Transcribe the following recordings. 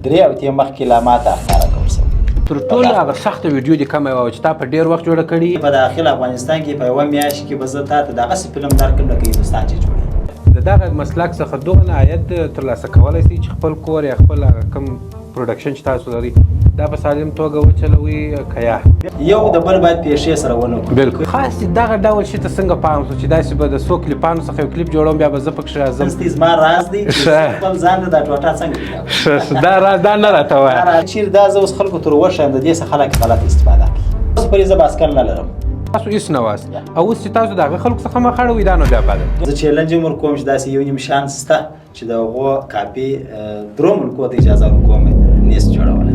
درې هفتې مخکې لا ماته اخطار راکول شوی. تر ټولو هغه سخته ویډیو دې کومه وه چې تا په ډېر وخت جوړه کړې؟ په داخل افغانستان کې په یوه میاشت کې به زه تا ته دغسې فلم درکړم لکه هندوستان چې جوړوي. د دغه مسلک څخه دغه عاید ترلاسه کولی شئ چې خپل کور یا خپل هغه کوم production چې تاسو لرئ دا په سالم توګه وچلوئ که یا؟ یو د بل باید پېښې سره ونه کړو. بالکل. خاص دغه ډول شي ته څنګه پام شو چې داسې به د څو کلیپانو څخه یو کلیپ جوړوم بیا به زه پکښې راځم؟ ستې زما راز دی چې خپل ځان ته دا ټوټه څنګه پیدا کړم. ښه، دا راز دا نه راته وایه. چېرې دا زه اوس خلکو تر وښایم، د دې څخه خلک غلط استفاده کوي. اوس پرې زه باسکل نه لرم. تاسو هېڅ نه واست او اوس چې تاسو د هغه خلکو څخه مخ اړوئ دا نو بیا بده. زه challenge هم ورکوم چې داسې یو نیم شان شته چې د هغو کاپي درو ملکو ته اجازه ورکوم نیست جوړولی.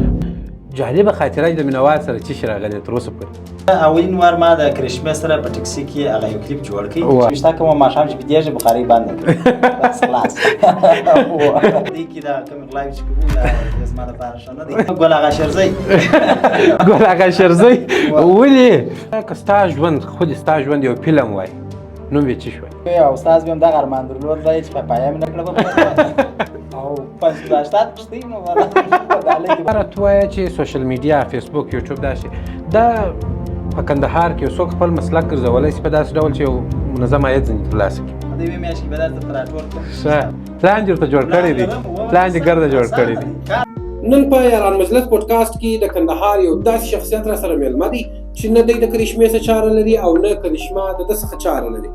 جالبه خاطره د مینوال سره څه شي راغلی تر اوسه پورې؟ اولین وار ما د کرشمې سره په ټکسي کې هغه یو کلیپ جوړ کړ. چې شته کوم ماښام چې بېدېږي بخارۍ بنده کړي بس خلاص. دې کې دا کومې غلاوې چې کوو دا زما لپاره ښه نه دی. ګل اغا شېرزی. ګل اغا شېرزی ولې؟ که ستا ژوند خو دې ستا ژوند یو فلم وای نوم یې څه شوی؟ استاد مې هم دغه ارمان درلود دی چې په پایه مې نه کړه او 580 کښتۍ نو راته ووایه چې social media، فیسبوک، یوټیوب داسې دا په کندهار کې یو څوک خپل مسلک ګرځولی شي په داسې ډول چې یو منظم عاید ځینې ترلاسه کړي؟ د یوې میاشتې به درته راټول کړم. ښه پلان دې ورته جوړ کړی دی، پلان دې ګرده جوړ کړی دی. نن په یاران مجلس پودکاسټ کې د کندهار یو داسې شخصیت را سره مېلمه دی چې نه دی د کرشمې څخه چاره لري او نه کرشمه د ده څخه چاره لري.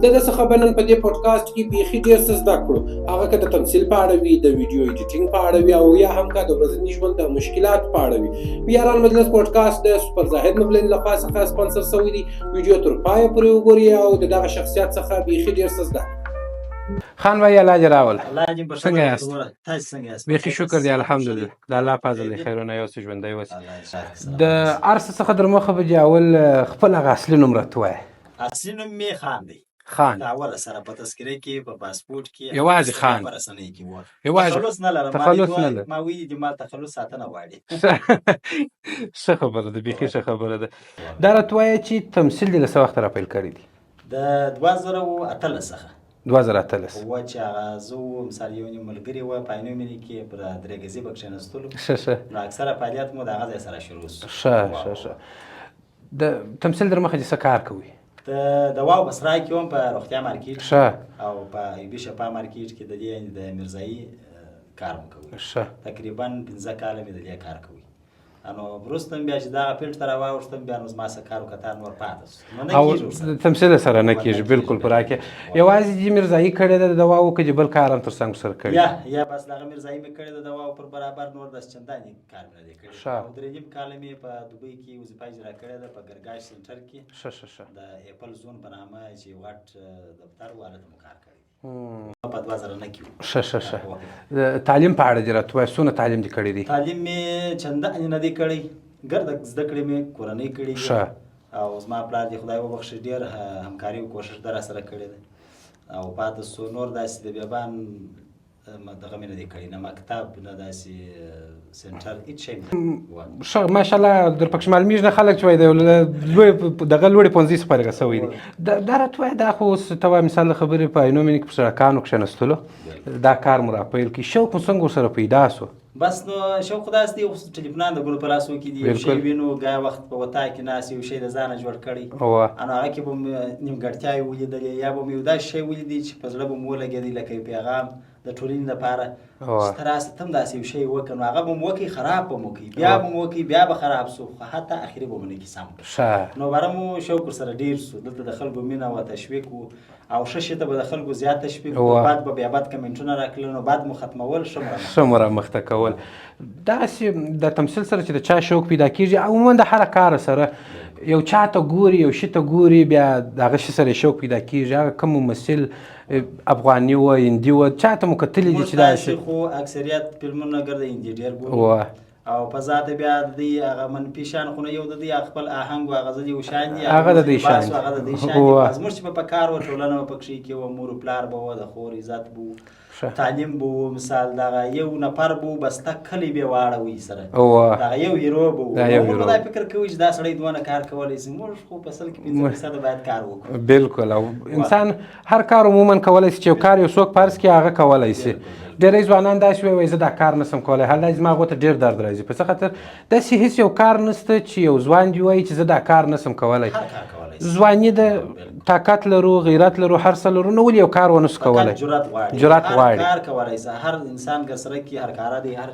د ده څخه به نن په دې پودکاسټ کې بیخي ډېر څه زده کړو، هغه که د تمثیل په اړه وي، د ویډیو editing په اړه وي او یا هم که د ورځني ژوند د مشکلاتو په اړه وي. یاران مجلس پودکاسټ د سپر زاهد مبلین لخوا څخه سپانسر شوی دی. ویډیو تر پایه پورې وګورئ او د دغه شخصیت څخه بیخي ډېر څه زده کړئ. خان بھائی الله دې راوله. الله دې بخښنه څنګه یاست؟ تاسو څنګه یاست؟ بیخي شکر دی الحمدلله، د الله فضل دی، خیرونه یو څه ژوندی اوسې. الله د هر څه څخه در مخه به دې اول خپل هغه اصلي نوم راته ووایه. اصلي نوم مې خان دی. خان. د اوله سره په تذکره کې، په پاسپورټ کې، یوازې خان، په رسنۍ کې و. یوازې تخلص نه لرم. تخلص نه لرم. ما ویلي دي ما تخلص ساتنه غواړي. ښه خبره ده، بیخي ښه خبره ده. دا راته ووایه چې تمثیل دې له څه وخته راپیل کړی دی؟ د 2018 څخه. 2018. و چې هغه زه وم، مثال یو نیم ملګري وه په عینو مینې کې پر درې ګزي به کښېنستلو. ښه ښه. نو اکثره فعالیت مو د هغه ځای سره شروع شو. ښه ښه ښه. د تمثیل در مخه دې څه کار کوي؟ د دواو په سرای کې وم، په روغتیا مارکیټ. ښه. او په ایوبي شفا مارکیټ کې د دې د میرزایي کار مو کوي. ښه. تقریبا 5 کاله مې د دې کار کوي. نو وروسته بیا چې دغه فیلډ ته راواوښتم بیا نو زما څه کار و کتار نور پاتې شو. نو نه کېږي ورسره. تمثیل سره نه کېږي بالکل. پوره کې یوازې دې میرزایي کړې ده د دواو که دې بل کار هم تر څنګ سره کړی؟ یا بس دغه میرزایي مې کړې ده دواو پر برابر، نور داسې چندانې کار مې نه دی کړی. او 3.5 کاله مې په دوبۍ کې وظیفه اجرا کړې ده په ګرګاش سنټر کې. ښه ښه ښه. د اپل زون په نامه چې یو غټ دفتر و هلته مو کار کړی دی. په 2009 کې. ښه ښه ښه. د تعلیم په اړه دې راته ووایه، څونه تعلیم دې کړی دی؟ تعلیم مې چندانې نه دی کړی، ګرده زده کړې مې کورنۍ کړې دي. ښه. او زما پلار دې خدای وبخښي ډېر همکاري او کوښښ ده راسره کړې ده. او پاتې سو نور داسې د بیابان دغه مې نه دی کړی، نه مکتب نه داسې سنټر، هېڅ شی مې. ښه ماشاءالله در پکښې معلومېږي نه خلک چې وایي د لوی دغه لوړې پوهنځي څخه فارغه شوی دی. دا راته ووایه، دا خو اوس ته وایې مثال د خبرې په عینو مینې کې په سړکانو کښېنستلو دا کار مو راپیل کړي، شوق مو څنګه ورسره پیدا شو؟ بس نو شوق داسې دی، اوس ټلیفونان د ګلو په لاسو کې دي، یو شی وینو، ګاه وخت په وطاق کې ناست یو شی د ځانه جوړ کړی، نو هغه کې به مو نیمګړتیاوې ولیدلې یا به مو یو داسې شی ولیدی چې په زړه به مو ولګېدی لکه یو پیغام د ټولنې لپاره چې ته راسه ته هم داسې یو شی وکړه، نو هغه به مو وکړي، خراب به مو کړي، بیا به مو وکړي، بیا به خراب سو، خو حتی اخري به مو نه کړي سم. نو باره مو شوق ورسره ډېر سو. دلته د خلکو مینه وه، تشویق و، او ښه شي ته به د خلکو زیات تشویق و، بعد به بیا بد کمنټونه راکړل، نو بعد مو ختمول، ښه مو ښه مو رامخته کول. داسې د تمثیل سره چې د چا شوق پیدا کېږي، عموما د هر کار سره یو چا ته ګوري، یو شي ته ګوري، بیا د هغه شي سره شوق پیدا کېږي. هغه کوم ممثل افغاني و، هندي و، چا ته مو کتلي دي چې داسې؟ خو اکثریت فلمونه ګرده هندي ډېر ګورو. او په ذاته بیا د دوی هغه منفي شان خو نه یو د دوی هغه خپل آهنګ و، هغه ځلې یو شان دي، هغه د دوی شان دي، هغه د دوی شان دي. زموږ چې به په کار وه، ټولنه به پکښې کې وه، مور و پلار به وه، د خور عزت به و، تعلیم به و، مثال دغه یو نفر به و، بس ته کلی به واړوي سره، دغه یو هیرو به و. موږ به دا فکر کوو چې دا سړی دونه کار کولی شي، موږ خو په سل کې 5% باید کار وکړو. بالکل. او انسان هر کار عموما کولی شي چې یو کار یو څوک فرض کړي هغه کولی شي. ډېری ځوانان داسې وایي زه دا کار نسم کولی، حال دا چې زما هغو ته ډېر درد راځي. په څه خاطر داسې هیڅ یو کار نشته چې یو ځوان دې وایي چې زه دا کار نسم کولی. ځواني ده، طاقت لرو، غیرت لرو، هر څه لرو، نو ولې یو کار ونه سو کولی؟ جرأت غواړي، جرأت غواړي، کار کولی سي. هر انسان که سره کې هر کاره دی، هر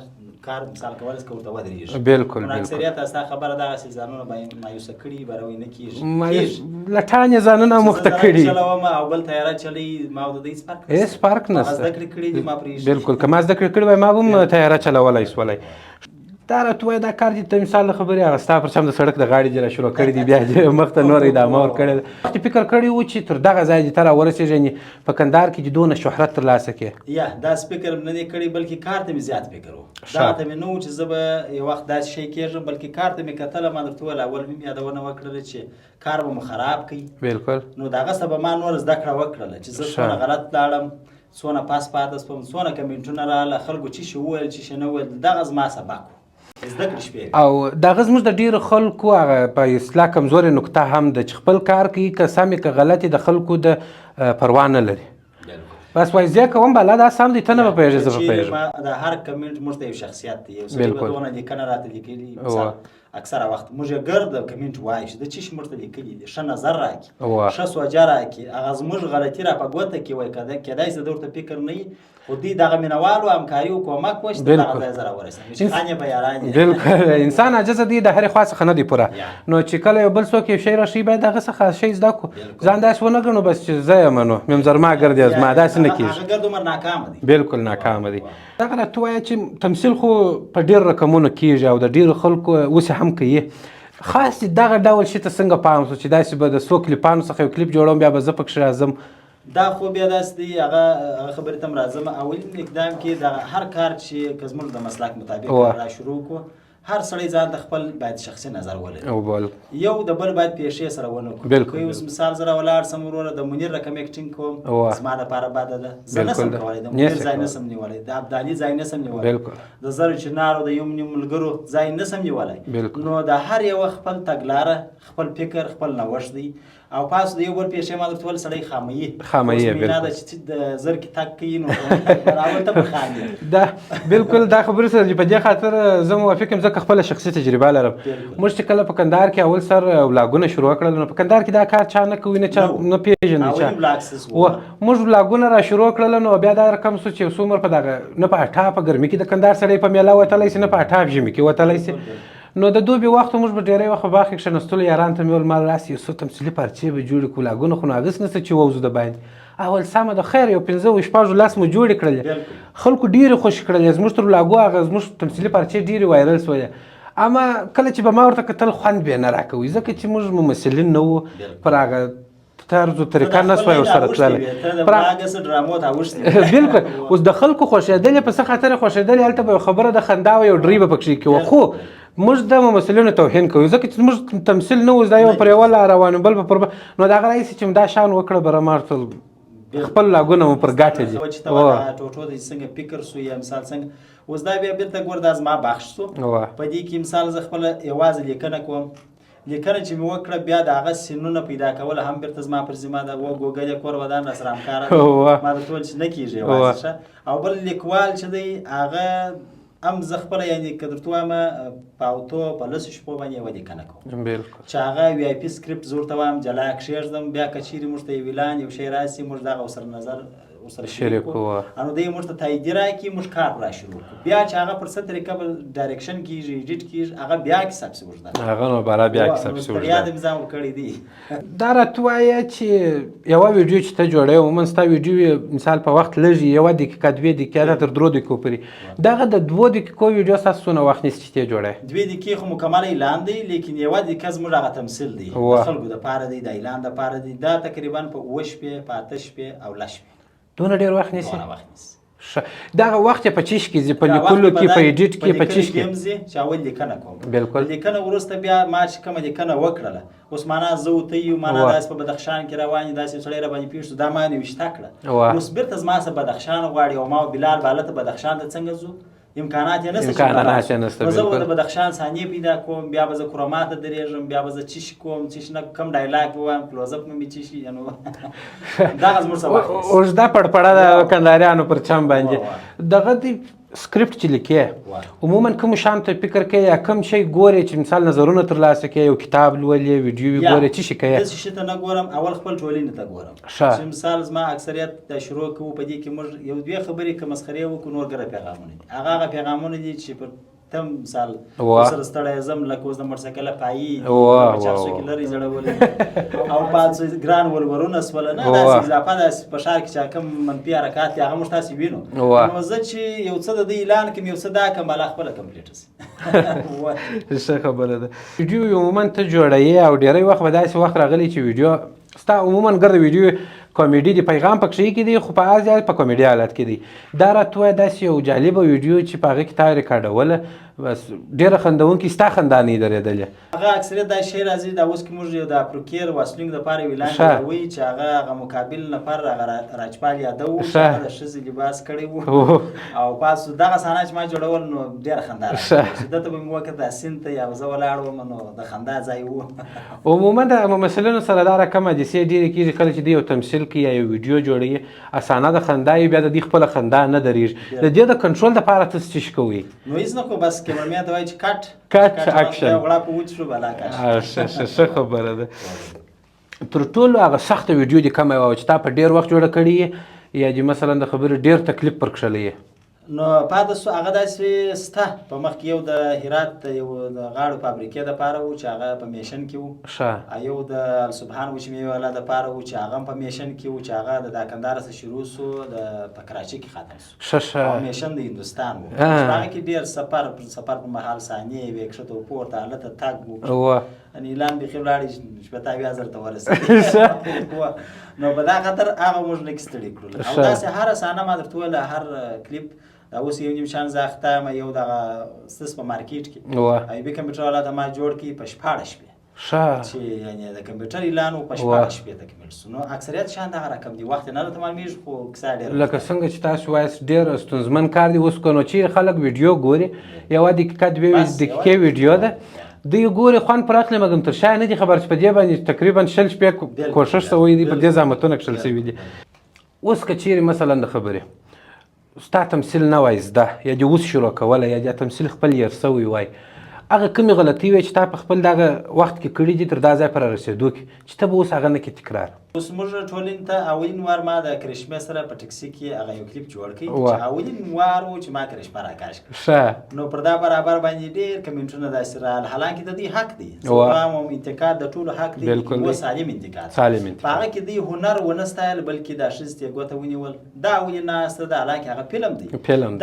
کار مثال کولی سي که ورته ودرېږي. بالکل. اکثریت ستا خبره دغسې ځانونه مایوسه کړي، بروي نه کېږي. لټان یې ځانونه مخته کړي. چلوم او بل طیاره چلوي، ما او د ده هېڅ فرق نشته. هېڅ فرق نشته. زده کړې کړي دي، ما پرېږدي. بالکل، که ما زده کړې کړې وای ما به هم طیاره چلولی سولی. دا راته ووایه دا کار دې ته مثال له خبرې هغه ستا پر شم د سړک د غاړې دې را شروع کړي دي، بیا دې مخته نوره ادامه ورکړې ده. وخت فکر کړی و چې تر دغه ځای دې ته را ورسېږې، یعنې په کندهار کې دې دونه شهرت ترلاسه کړې؟ یا داسې فکر مې نه دی کړی، بلکې کار ته مې زیات فکر و. دا ته مې نه و چې زه به یو وخت داسې شی کېږم، بلکې کار ته مې کتله. ما درته وویل اول مې یادونه وکړله چې کار به مو خراب کړي. بالکل. نو د هغه څه به ما نوره زده کړه وکړله چې زه څونه غلط لاړم، څونه پاس پاتې سوم، څونه کمنټونه راغله، خلکو چې شي وویل چې شي نه وویل، دغه زما سبق و. زده کړې شوې. او دغه زموږ د ډېرو خلکو هغه په اصطلاح کمزورې نقطه هم ده چې خپل کار کوي، که سم یې که غلط یې د خلکو د پروا نه لري. بس وایي زه کوم بلا دا سم دی، ته نه به پوهېږې زه به پوهېږم. د هر کمنټ موږ ته یو شخصیت دی، یو سړي به دونه لیکنه راته لیکلي، اکثره وخت موږ یې ګرد کمنټ وایي چې د چی شي موږ ته لیکلي دي، ښه نظر راکړي، ښه سوجه راکړي، هغه زموږ غلطي را په ګوته کې وایي. کېدای شي ده ورته فکر نه وي، خو دوی دغه مینهوالو همکاري او کومک وشي چې دغه ځای زه راورسېدم. چې خان یې په یاران یې. بالکل. انسان عاجز دی، د هرې خوا څخه نه دی پوره. نو چې کله یو بل څوک یو شی راښیي باید هغه څخه شی زده کړو، ځان داسې ونه ګڼو بس چې زه یم نو ممزرما ګرځي زما، داسې نه کېږي. هغه ګرد عمر ناکامه دی. بالکل ناکامه دی. دغه راته ووایه چې تمثیل خو په ډېر رقمونو کېږي او د ډېرو خلکو اوس هم کوي، خاص دغه ډول شي ته څنګه پام سو چې داسې به د څو کلیپانو څخه یو کلیپ جوړوم بیا به زه پکښې راځم؟ دا خو بیا داسې دی، هغه خبرې ته هم راځم. اولین اقدام کې دغه هر کار چې که زموږ د مسلک مطابق را شروع کړو، هر سړی ځان ته خپل باید شخصي نظر ولري، یو د بل باید پېښې سره ونه کړو. بالکل. که اوس مثال زه راولاړ سم وروره د منیر رقم اکټینګ کوم، زما دپاره بده ده، زه نه سم کولی، د منیر ځای نه سم نیولی، د ابدالي ځای نه سم نیولی، د زرو چنارو د یو نیم ملګرو ځای نه سم نیولی. نو د هر یوه خپل تګلاره، خپل فکر، خپل نوښت دی. او پاس د یو بل پېښې ما درته وویل سړی خاموي، خاموي. بالکل. دا چې د زر کې تګ کوي نو برابر ته به خاندي. دا بالکل دا خبرې سره چې په دې خاطر زه موافق یم، ځکه خپله شخصي تجربه لرم. موږ چې کله په کندهار کې اول سر ولاګونه شروع کړل، نو په کندهار کې دا کار چا نه کوي، نه چا نه پېژني چا. موږ ولاګونه را شروع کړل، نو بیا دا رقم سو چې یو څومره په دغه نه په اټا په ګرمي کې د کندهار سړی په میله وتلی سي، نه په اټا په ژمي کې وتلی سي. نو د دوبي وخت موږ به ډېری وخت په باغ کې کښېناستلو، یاران ته مې ویل مال راسي یو څو تمثیلي پارچې به جوړې کړو، ولاګونه خو نو هغسې نشته چې ووځو د باندې. اول سمه ده، خیر یو 5 او 6 لاس مو جوړې کړلې، خلکو ډېرې خوښې کړلې، زموږ تر ولاګو هغه زموږ تمثیلي پارچې ډېرې وایرل سولې. اما کله چې به ما ورته کتل خوند به یې نه راکوي، ځکه چې موږ ممثلین نه وو، پر هغه طرز و طریقه نه سوای ورسره تللی. بالکل. اوس د خلکو خوښېدلې په څه خاطر خوښېدلې، هلته به یو خبره د خندا وه، یو ډرۍ به پکښې کې وه، خو موږ د ممثلینو توهین کوو ځکه چې موږ تمثیل نه و، دا یو پر یوه لار روان یو، بل په پر بل. نو د هغه راهیسې چې دا شان وکړه بره ما ورته خپل لاګونه مو پر ګټه دي. چې ته ټوټو د څنګه فکر سو یا مثال څنګه اوس دا بیا بېرته ګور دا زما بخش سو. په دې کې مثال زه خپله یوازې لیکنه کوم، لیکنه چې مې وکړه بیا د هغه سینونه پیدا کول هم بېرته زما پر ذمه ده. و ګوګل یې کور ودان را سره همکاره دی، ما درته وویل چې نه کېږي یوازې. ښه، او بل لیکوال چې دی هغه هم زه خپله یعنې که درته ووایم په اوتو په لسو شپو باندې یوه لیکنه کوم، چې هغه وي آی پي سکرپټ زه ورته وایم جلا کښېږدم، بیا که چیرې موږ ته یو اعلان یو شی راسي موږ دغه ورسره نظر ورسره شریک کړو، نو دی موږ ته تاییدي راکړي، موږ کار را شروع کړو. بیا چې هغه پر څه طریقه به direction کېږي، edit کېږي، هغه بیا کیسه پسې اوږده ده، هغه نو بلا بیا کیسه پسې اوږده ده. ستړیا د ځان ورکړی دی. دا راته ووایه چې یوه ویډیو چې ته جوړوې، عموماً ستا ویډیو مثال په وخت لږ وي، یوه دقیقه دوې دقیقې یا تر 3 دقیقو پورې، دغه د 2 دقیقو ویډیو ستاسو څونه وخت نیسي چې ته یې جوړوې؟ 2 دقیقې خو مکمل اعلان دی، لیکن یوه دقیقه زموږ هغه تمثیل دی، د خلکو دپاره دی، د اعلان دپاره دی. دا تقریباً په 7 شپې، په 8 شپې او 10 شپې. دونه ډېر وخت نیسي؟ دونه وخت نیسي. ښه، دغه وخت یې په چیش کې ځي؟ په لیکلو کې، په edit کې، په چیش کې؟ ځي چې اول لیکنه کوم. بالکل. لیکنه وروسته بیا ما چې کومه لیکنه وکړله، اوس معنا زه او ته یو، معنا داسې په بدخشان کې روان یو، داسې یو سړی راباندې پېښ شو، دا ما نوشته کړه. اوس بېرته زما څخه بدخشان غواړي او ما بلال به هلته بدخشان ته څنګه ځو؟ امکانات یې نشته. امکانات یې نشته. نو زه به د بدخشان صحنې پیدا کوم، بیا به زه کرما ته درېږم، بیا به زه چی شي کوم، چی شي نه کوم، ډایلاګ به وایم، کلوزپ مې چی شي، نو دغه زموږ څه وخت اوږده پړپړه ده کندهاریانو پر چم باندې. دغه دی سکرپټ چې لیکې عموما کوم شان ته فکر کوې یا کوم شی ګورې چې مثال نظرونه ترلاسه کوې، یو کتاب لولې، ویډیو ګورې، څه شي کوې؟ داسې شي ته نه ګورم، اول خپل ټولنې ته ګورم. چې مثال زما اکثریت دا شروع کوو، په دې کې موږ یو دوې خبرې که مسخرې وکړو، نور ګره پیغامونه دي. هغه هغه پیغامونه دي چې په تم مثال سره ستړی زم، لکه اوس د موټرسایکله پایي چا څوک لرې ځړولې او پاڅو ګران ولورونه سوله، نه داسې اضافه داسې په ښار کې چې کوم منفي حرکات دي هغه موږ تاسې وینو. نو زه چې یو څه د دې اعلان کوم، یو څه دا کوم، بالا خپله کمپلیټ شي. ښه خبره ده. ویډیو عموما ته جوړوې او ډېری وخت به داسې وخت راغلی چې ویډیو ستا عموما ګرده ویډیو کامیډي دی، پیغام پکښې کې دی، خو په ازیاد په کامیډي حالت کې دی. دا راته ووایه داسې یو جالبه ویډیو چې په هغه کې تا ریکارډوله، بس ډېره خندوونکې، ستا خندا نه درېدلې. هغه اکثریت دا شی راځي، دا اوس کې موږ یو د اپروکیر واسلینګ دپاره یو اعلان جوړوي چې هغه هغه مقابل نفر هغه راجپال یادو و، چې هغه د ښځې لباس کړی و او پاسو دغه صحنه چې ما جوړول، نو ډېره خندا راغله چې ده ته به مې وکتل، دا سیند ته یا زه ولاړ وم، نو د خندا ځای و. عموما د ممثلینو سره دا رقم حادثې ډېرې کېږي، کله چې دوی یو تمثیل کوي یا یو ویډیو جوړوي، اسانه د خندا وي، بیا د دوی خپله خندا نه درېږي. د دې د کنټرول دپاره ته څه شي کوئ؟ نو هېڅ نه کوم، بس کیمرمین ته وایي چې کټ کټ اکشن، غړا په وچ شو، بلا کټ. ښه خبره ده. تر ټولو هغه سخته ویډیو دې کومه وه چې تا په ډېر وخت جوړه کړې یا دې مثلا د خبرې ډېر تکلیف پر کښلی؟ نو پاتې سو هغه داسې سته په مخ کې، یو د هرات یو د غاړو فابریکې دپاره و چې هغه په میشن کې و. یو د السبحان وچمې والا دپاره و چې هغه هم په میشن کې و، چې هغه د کندهار څخه شروع سو، د په کراچۍ کې ختم سو. او میشن د هندوستان و. په هغه کې ډېر سفر په مهال صحنې وې، کښته و پورته، هلته تګ و. ان اعلان بیخي ولاړې شپېته اویا زره ته ورسېدې. نو په دا خاطر هغه موږ لږ ستړي کړل. او داسې هره صحنه ما درته وویله، هر کلیپ دا اوس یو نیم شان زه اخته یم، یو دغه ستس په مارکیټ کې آی بي کمپیوټر والا ته ما جوړ کړي په 16 شپې. چې یعنې د کمپیوټر اعلان و په 16 شپې تکمیل سو. نو اکثریت شان دغه رقم دی، وخت یې نه راته معلومېږي، خو کیسه ډېره لکه څنګه چې تاسو وایاست ډېر ستونزمن کار دی. اوس که نو چې خلک ویډیو ګوري، یوه دقیقه دوې دقیقې ویډیو ده، دوی ګوري خوند پر اخلي، مګر تر شا نه دي خبر چې په دې باندې تقریبا 20 شپې کوښښ سوی دی، په دې زحمتونه کښل سوي دي. اوس که چیرې مثلا د خبرې ستا تمثیل نه وای زده، یا دې اوس شروع کوله، یا دې تمثیل خپل هېر سوی وای، هغه کومې غلطۍ وې چې تا په خپل دغه وخت کې کړي دي تر دا ځای پر رسېدو کې چې ته به اوس هغه نه کې تکرار؟ اوس موږ ټولنې ته اولین وار ما د کرشمې سره په ټکسي کې هغه یو کلیپ جوړ کړ چې اولین وار و چې ما کرشمه راکاش کړ. نو پر دا برابر باندې ډېر کمنټونه داسې راغلل، حالانکه د دوی حق دی، زه وایم انتقاد د ټولو حق دی، و سالم انتقاد. سالم انتقاد. په هغه کې دوی هنر ونه ستایل، بلکې دا ښځې ته یې ګوته ونیول، دا ولې ناسته ده، حالانکه هغه فلم دی،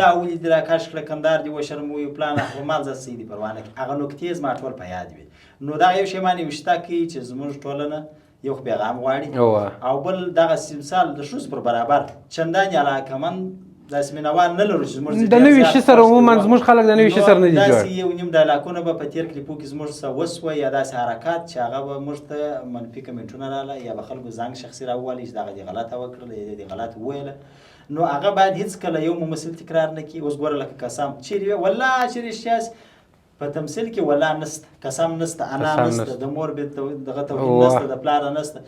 دا ولې دې راکش کړه، کندهار دې وشرموي، پلان خو مال زه صحیح دی پروا نه کوي. هغه نکتې زما ټول په یاد وي. نو دا یو شی ما نوشته کوي چې زموږ ټولنه یو خو پیغام غواړي، او بل دغه مثال د ښځو پر برابر چندانې علاقمند داسې مینهوال نه لرو چې زموږ د نوي شي سره عموما زموږ خلک د نوي شي سره نه دي جوړ. داسې یو نیم ډایلاکونه به په تېر کلیپو کې زموږ څه وسوه، یا داسې حرکات چې هغه به موږ ته منفي کمنټونه راغله، یا به خلکو زنګ شخصي راووالي چې دغه دې غلطه وکړله یا دې غلط وویله. نو هغه باید هېڅکله یو ممثل تکرار نه کړي. اوس ګوره لکه قسم چیرې وي، والله چیرې رښتیا په تمثیل کې ولا نسته، قسم نسته، انا نسته، د مور به دغه توهین نسته، د پلار نسته.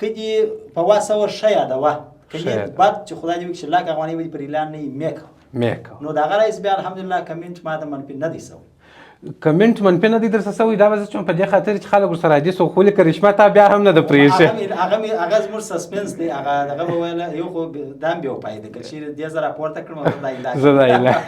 که دې په واسه ور ښه یادوه، که دې بد چې خدای دې وکړي چې لاک افغانۍ به دې پر اعلان نه وي، مې کوه. نو د هغه رئیس بیا الحمدلله کمنټ ما ته منفي نه دی سوی. کمنټ منفي نه دی درته سوی، دا به زه چې په دې خاطر چې خلک ورسره عادي سو، خو ولې کرشمه تا بیا هم نه ده پرېښې. هغه زموږ سسپنس دی، هغه دغه به ویله، یو خو دا هم بې وفایي ده، که چیرې دې زه راپورته کړم، زه دا علاج زه دا علاج.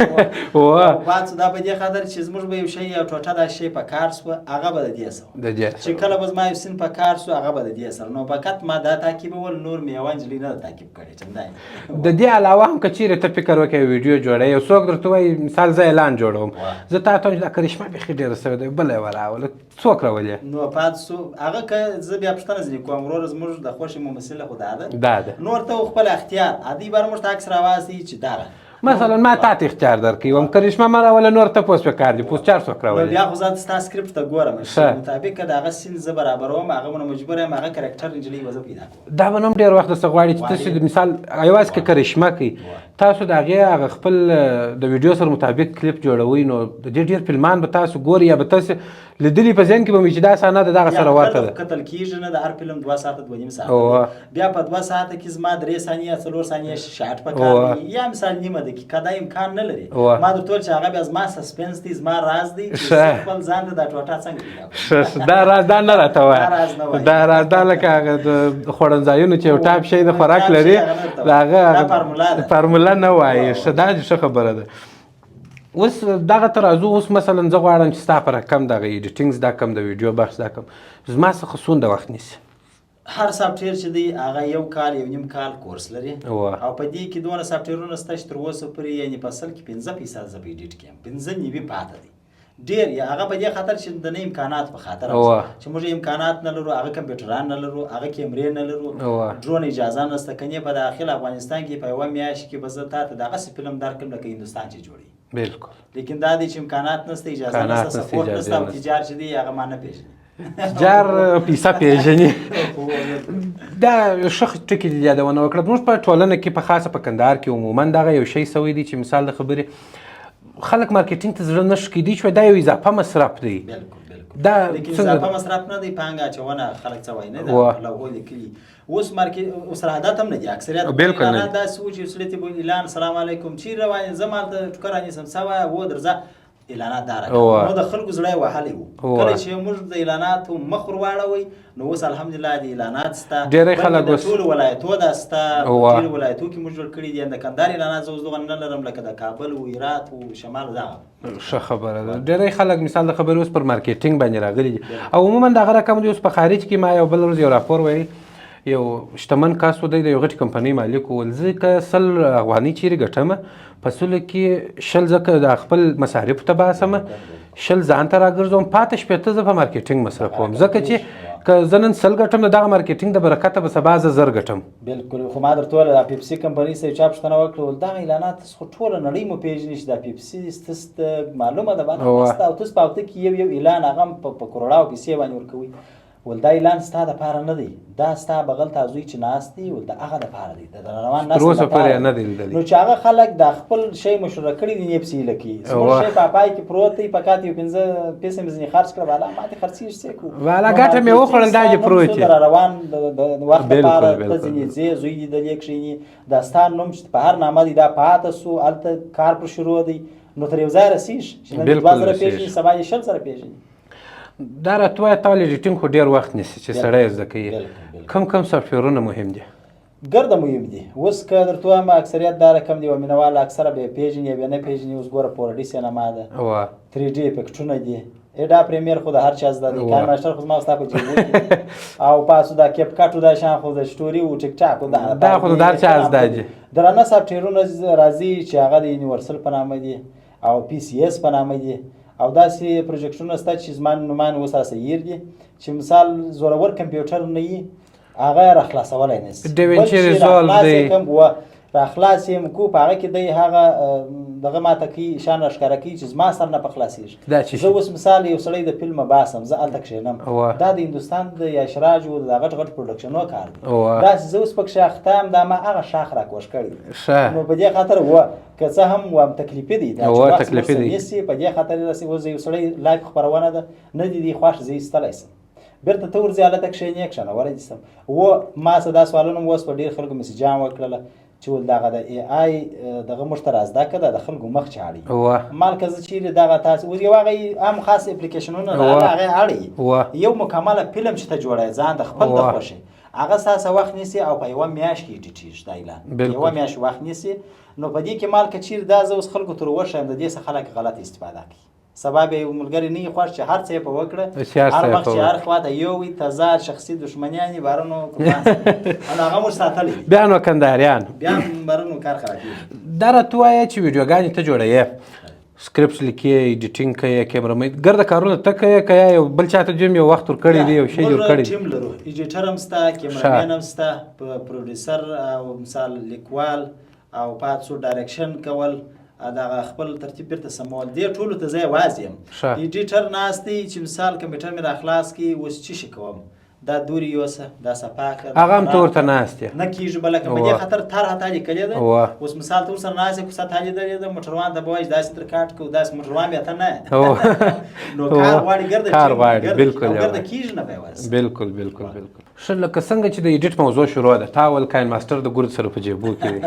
پاتې دا په دې خاطر چې زموږ به یو شی یو ټوټه دا شی په کار سوه، هغه به د دې سره. د دې چې کله به زما یو سین په کار سو، هغه به د دې سره. نو فقط ما دا تعقیبول، نور مې یوه نجلۍ نه ده تعقیب کړې چندانې. د دې علاوه هم که چیرې ته فکر وکړې ویډیو جوړوې، یو څوک درته وایي مثال زه اعلان جوړوم، زه تا ته وایم چې دا کرشمه بیخي ډېره سوې ده، بله یې وراوله، څوک راولې؟ نو پاتې سو هغه که زه بیا پوښتنه ځینې کوم، وروره زموږ د خوښې ممثله خو دا ده. دا ده. نور ته خپل اختیار عادي بار موږ ته عکس راواستي چې دا ده. مثلا ما تا ته اختیار درکوي، وایم کرشمه مه راوله، نور ته پوس په کار دی، پوس چار څوک راولې؟ نو بیا خو زه ستا سکرپټ ته ګورم چې مطابق د هغه سین زه برابروم، هغه به نو مجبور یم هغه کرکټر نجلۍ به زه پیدا کوم. دا به نو هم ډېر وخت درڅخه غواړي چې تاسو مثال یوازې که کرشمه کوي، تاسو د هغې هغه خپل د ویډیو سره مطابق کلیپ جوړوئ، نو د دې ډېر فلمان به تاسو ګورئ یا به تاسو لیدلي په ذهن کې به مې چې دا صحنه د دغه سره ورته ده. کتل کېږي نه، د هر فلم 2 ساعته 2.5 ساعته، بیا په 2 ساعته کې زما 3 ثانیې 4 ثانیې shot پکار دی، یا مثال نیمه دقیقه، دا امکان نه لري. ما درته وویل چې هغه بیا زما suspense دی، زما راز دی چې خپل ځان ته دا ټوټه څنګه پیدا کړم. دا راز دا نه راته وایه، دا راز دا لکه هغه د خوړنځایونو چې یو ټاپ شی د خوراک لري، د هغه فارموله نه وایي. ښه، دا ښه خبره ده. اوس دغه ته راځو. اوس مثلا زه غواړم چې ستا په رقم دغه editing زده کړم، د ویډیو بخش زده کړم، زما څخه څومره وخت نیسي؟ هر software چې دی هغه 1 کال 1.5 کال کورس لري، او په دې کې دونه سافټویرونه شته چې تر اوسه پورې یعنې په سل کې 5% زه په edit کې یم، 95 پاته دی ډېر. یا هغه په دې خاطر چې د نه امکانات په خاطر چې موږ امکانات نه لرو، هغه کمپیوټران نه لرو، هغه کیمرې نه لرو، ډرون اجازه نشته. کنې په داخل افغانستان کې په یوه میاشت کې به زه تا ته دغسې فلم درکړم لکه هندوستان چې جوړوي. بالکل. لیکن دا دی چې امکانات نشته، اجازه نشته، support نشته، او تجار چې دی هغه ما نه پېژني. تجار پیسه پېژني. دا ښه ټکي دې یادونه وکړه. موږ په ټولنه کې په خاصه په کندهار کې عموما دغه یو شی سوی دی چې مثال د خبرې خلک marketing ته زړه نه ښه کوي، چې دا یو اضافه مصرف دی. بالکل بالکل. دا اضافه مصرف نه دی، پانګه اچونه خلک څه وایي نه ده لوحو لیکلي. اوس market اوس عادت هم نه دي اکثریت. بالکل نه. داسې و چې سړي ته اعلان سلام علیکم چیرې روان یې، زه مالته ټوکر رانیسم، څه وایه و درځه، اعلانات دا راکړه. نو د خلکو زړه یې وهلی و. کله چې موږ د اعلاناتو مخ ور واړوئ، نو اوس الحمدلله د اعلانات سته، ډېری خلک اوس ټولو ولایتو دا سته، ډېرو ولایتو کې موږ جوړ کړي دي. د کندهار اعلانات زه اوس دغه نه لرم لکه د کابل و هرات و شمال. دا ښه خبره ده. ډېری خلک مثال د خبرې اوس پر marketing باندې راغلي دي، او عموما دغه رقم دی. اوس په خارج کې ما یو بل ورځ یو راپور ویل، یو شتمن کس و دی، د یو غټې کمپنۍ مالک و، ویل زه که 100 افغانۍ چیرې ګټم، په سلو کې 20 ځکه د خپل مصارفو ته باسم، 20 ځان ته راګرځوم، پاتې 60 زه په marketing مصرفوم، ځکه چې که زه نن 100 ګټم د دغه marketing د برکته به سبا زه 1000 ګټم. بالکل. خو ما درته وویل د پیپسي کمپنۍ سره چا پوښتنه وکړه، ول دغه اعلانات خو ټوله نړۍ مو پېژني چې دا پیپسي ستاسو معلومه ده، او تاسو په هفته کې یو یو اعلان هغه هم په کروړاو پیسې باندې ورکوي. ول دا اعلان ستا دپاره نه دی، دا ستا بغل ته زوی چې ناست دی، ول د هغه دپاره دی، د روان نسل تر اوسه دپاره پورې نه دی لیدلی. نو چې هغه خلک دا خپل شی مشوره کړي دي، نه پسې لکي زموږ شی په پای کې پروت دی، فقط یو 5 پیسې مې ځینې خرڅ کړه، والا ما دې خرڅېږي څه کړو؟ والا ګټه مې وخوړل، دا دې پروت دی. د روان د وخت دپاره ته ځینې ځې، زوی دې دلې کښېني، دا ستا نوم چې په هر نامه دی دا پاته سو، هلته کار پر شروع دی، نو تر یو ځایه رسېږي چې نن 2000 پېژني، سبا یې 20,000 پېژني. دا راته ووایه، تا ولې editing خو ډېر وخت نیسي چې سړی یې زده کوي، کم کم سافټویرونه مهم دي؟ ګرده مهم دي. اوس که درته ووایم اکثریت دا رقم دی، مینهوال اکثره به یې پېژني یا به یې نه پېژني. اوس ګوره 4D سینما ده، 3D افکټونه دي، Adobe Premiere خو د هر چا زده دی، KineMaster خو زما ستا په جیبو کې دی، او پاسو دا CapCut دا شان خو د story او TikTok دا خو د هر چا زده دي. درانه سافټویرونه راځي چې هغه د Universal په نامه دي او PCS په نامه دي، او داسې پروجیکټونه شته چې زما نومان اوس راسره هېر دي، چې مثال زورور کمپیوټر نه وي هغه یې راخلاصولی نه شي. DaVinci Resolve دی. راخلاص یې کو، په هغه کې دی هغه دغه ماته کوي، شان راښکاره کوي چې زما سر نه په خلاصېږي. زه اوس مثال یو سړی د فلمه باسم، زه هلته کښېنم، دا د هندوستان د یشراج او د غټ غټ پروډکشنو کار دی، داسې زه اوس پکښې اخته یم، دا ما هغه شاخ راکوږ کړی دی. نو په دې خاطر که څه هم وام تکلیفي دی، دا چې وخت تکلیفي دی. نیسي، په دې خاطر داسې اوس یو سړی live خپرونه ده، نه دي دی خوښ، زه یې ایستلی سم، بیرته ته ورځې هلته کښېنې، کښېنولی دي سم. ما څه دا سوالونه هم اوس په ډېر خلکو مسیجان وکړله چې ول دغه د AI دغه موږ ته رازده کړه، د خلکو مخ چې اړوي. مال که زه چیرې دغه تاسو اوس یو هغه عام خاص اپلیکیشنونه راغله، هغه اړوي. یو مکمله فلم چې ته جوړوې ځان د خپل د خوښې، هغه ستاسو وخت نیسي او په یوه میاشت کې ایډیټېږي دا اعلان. یوه میاشت وخت نیسي. نو په دې کې مال که چیرې دا زه اوس خلکو ته وښایم، د دې څخه خلک غلط استفاده کوي. سبا به یو ملګری نه خوښ چې هر څه یې په وکړه، هر وخت چې هر خوا ته یو وي، تضاد شخصي دښمنیانې بارونو قربان سي. نو هغه موږ ساتلی دی. بیا نو کندهاریان بیا بارونو کار خرابېږي. دا راته ووایه چې ویډیوګانې ته جوړوې، سکرپټ لیکې، editing کوې، کیمره مین، ګرده کارونه ته کوې که یا یو بل چا ته دې هم یو وخت ورکړی دی، یو شی جوړ کړی دی؟ موږ ټیم لرو، editor هم سته، cameraman هم سته، producer او مثال لیکوال او پاتې direction کول، دغه خپل ترتیب بیرته سمول، دې ټولو ته زه یوازې یم. editor ناست دی چې مثال کمپیوټر مې راخلاص کړي، اوس څه شي کوم، دا دوري یوسه، دا صفا کړه، هغه هم ته ورته ناست یې، نه کېږي بله. که په دې خاطر طرحه تا لیکلې ده، اوس مثال ته ورسره ناست یې، کوڅه تا لیدلې ده، موټروان ته به وایي چې داسې تر کاټ کړو، داسې موټروان بیا ته نه، نو کار غواړي، ګرده کار غواړي، بالکل ګرده کېږي نه به. بالکل بالکل بالکل. ښه، لکه څنګه چې د ایډیټ موضوع شروع ده، تا ول کاین ماستر د ګرد سره په جیبو کې وي،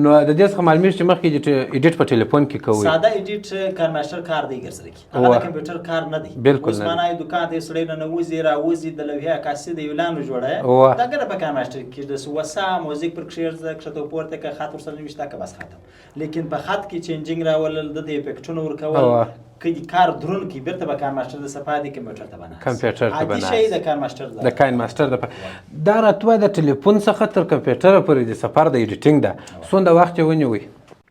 نو د دې څخه معلومیږي چې مخکې ایډیټ په ټلیفون کې کوئ. ساده ایډیټ کاین ماستر کار دی ګرځي، هغه د کمپیوټر کار نه دی. بالکل. اوس معنا یې دکان ته سړی ننوځي راوځي، د لوحې عکاسي د اعلان جوړه، دا ګره په کاین ماستر کې د وسا موزیک پر کښېږده، کښته پورته که خط ورسره نوشته که بس ختم. لیکن په خط کې چینجینګ راولل، د دې افکټونه ورکول، کدی کار درون کې بیرته به کاین ماستر د صفا دی کمپیوټر ته بنا، کمپیوټر ته بنا، عادي شی د کاین ماستر ده، د کاین ماستر ده. دا راتوه د ټلیفون څخه تر کمپیوټر پورې د سفر د ایډیټینګ ده، څومره وخت یې ونیوی؟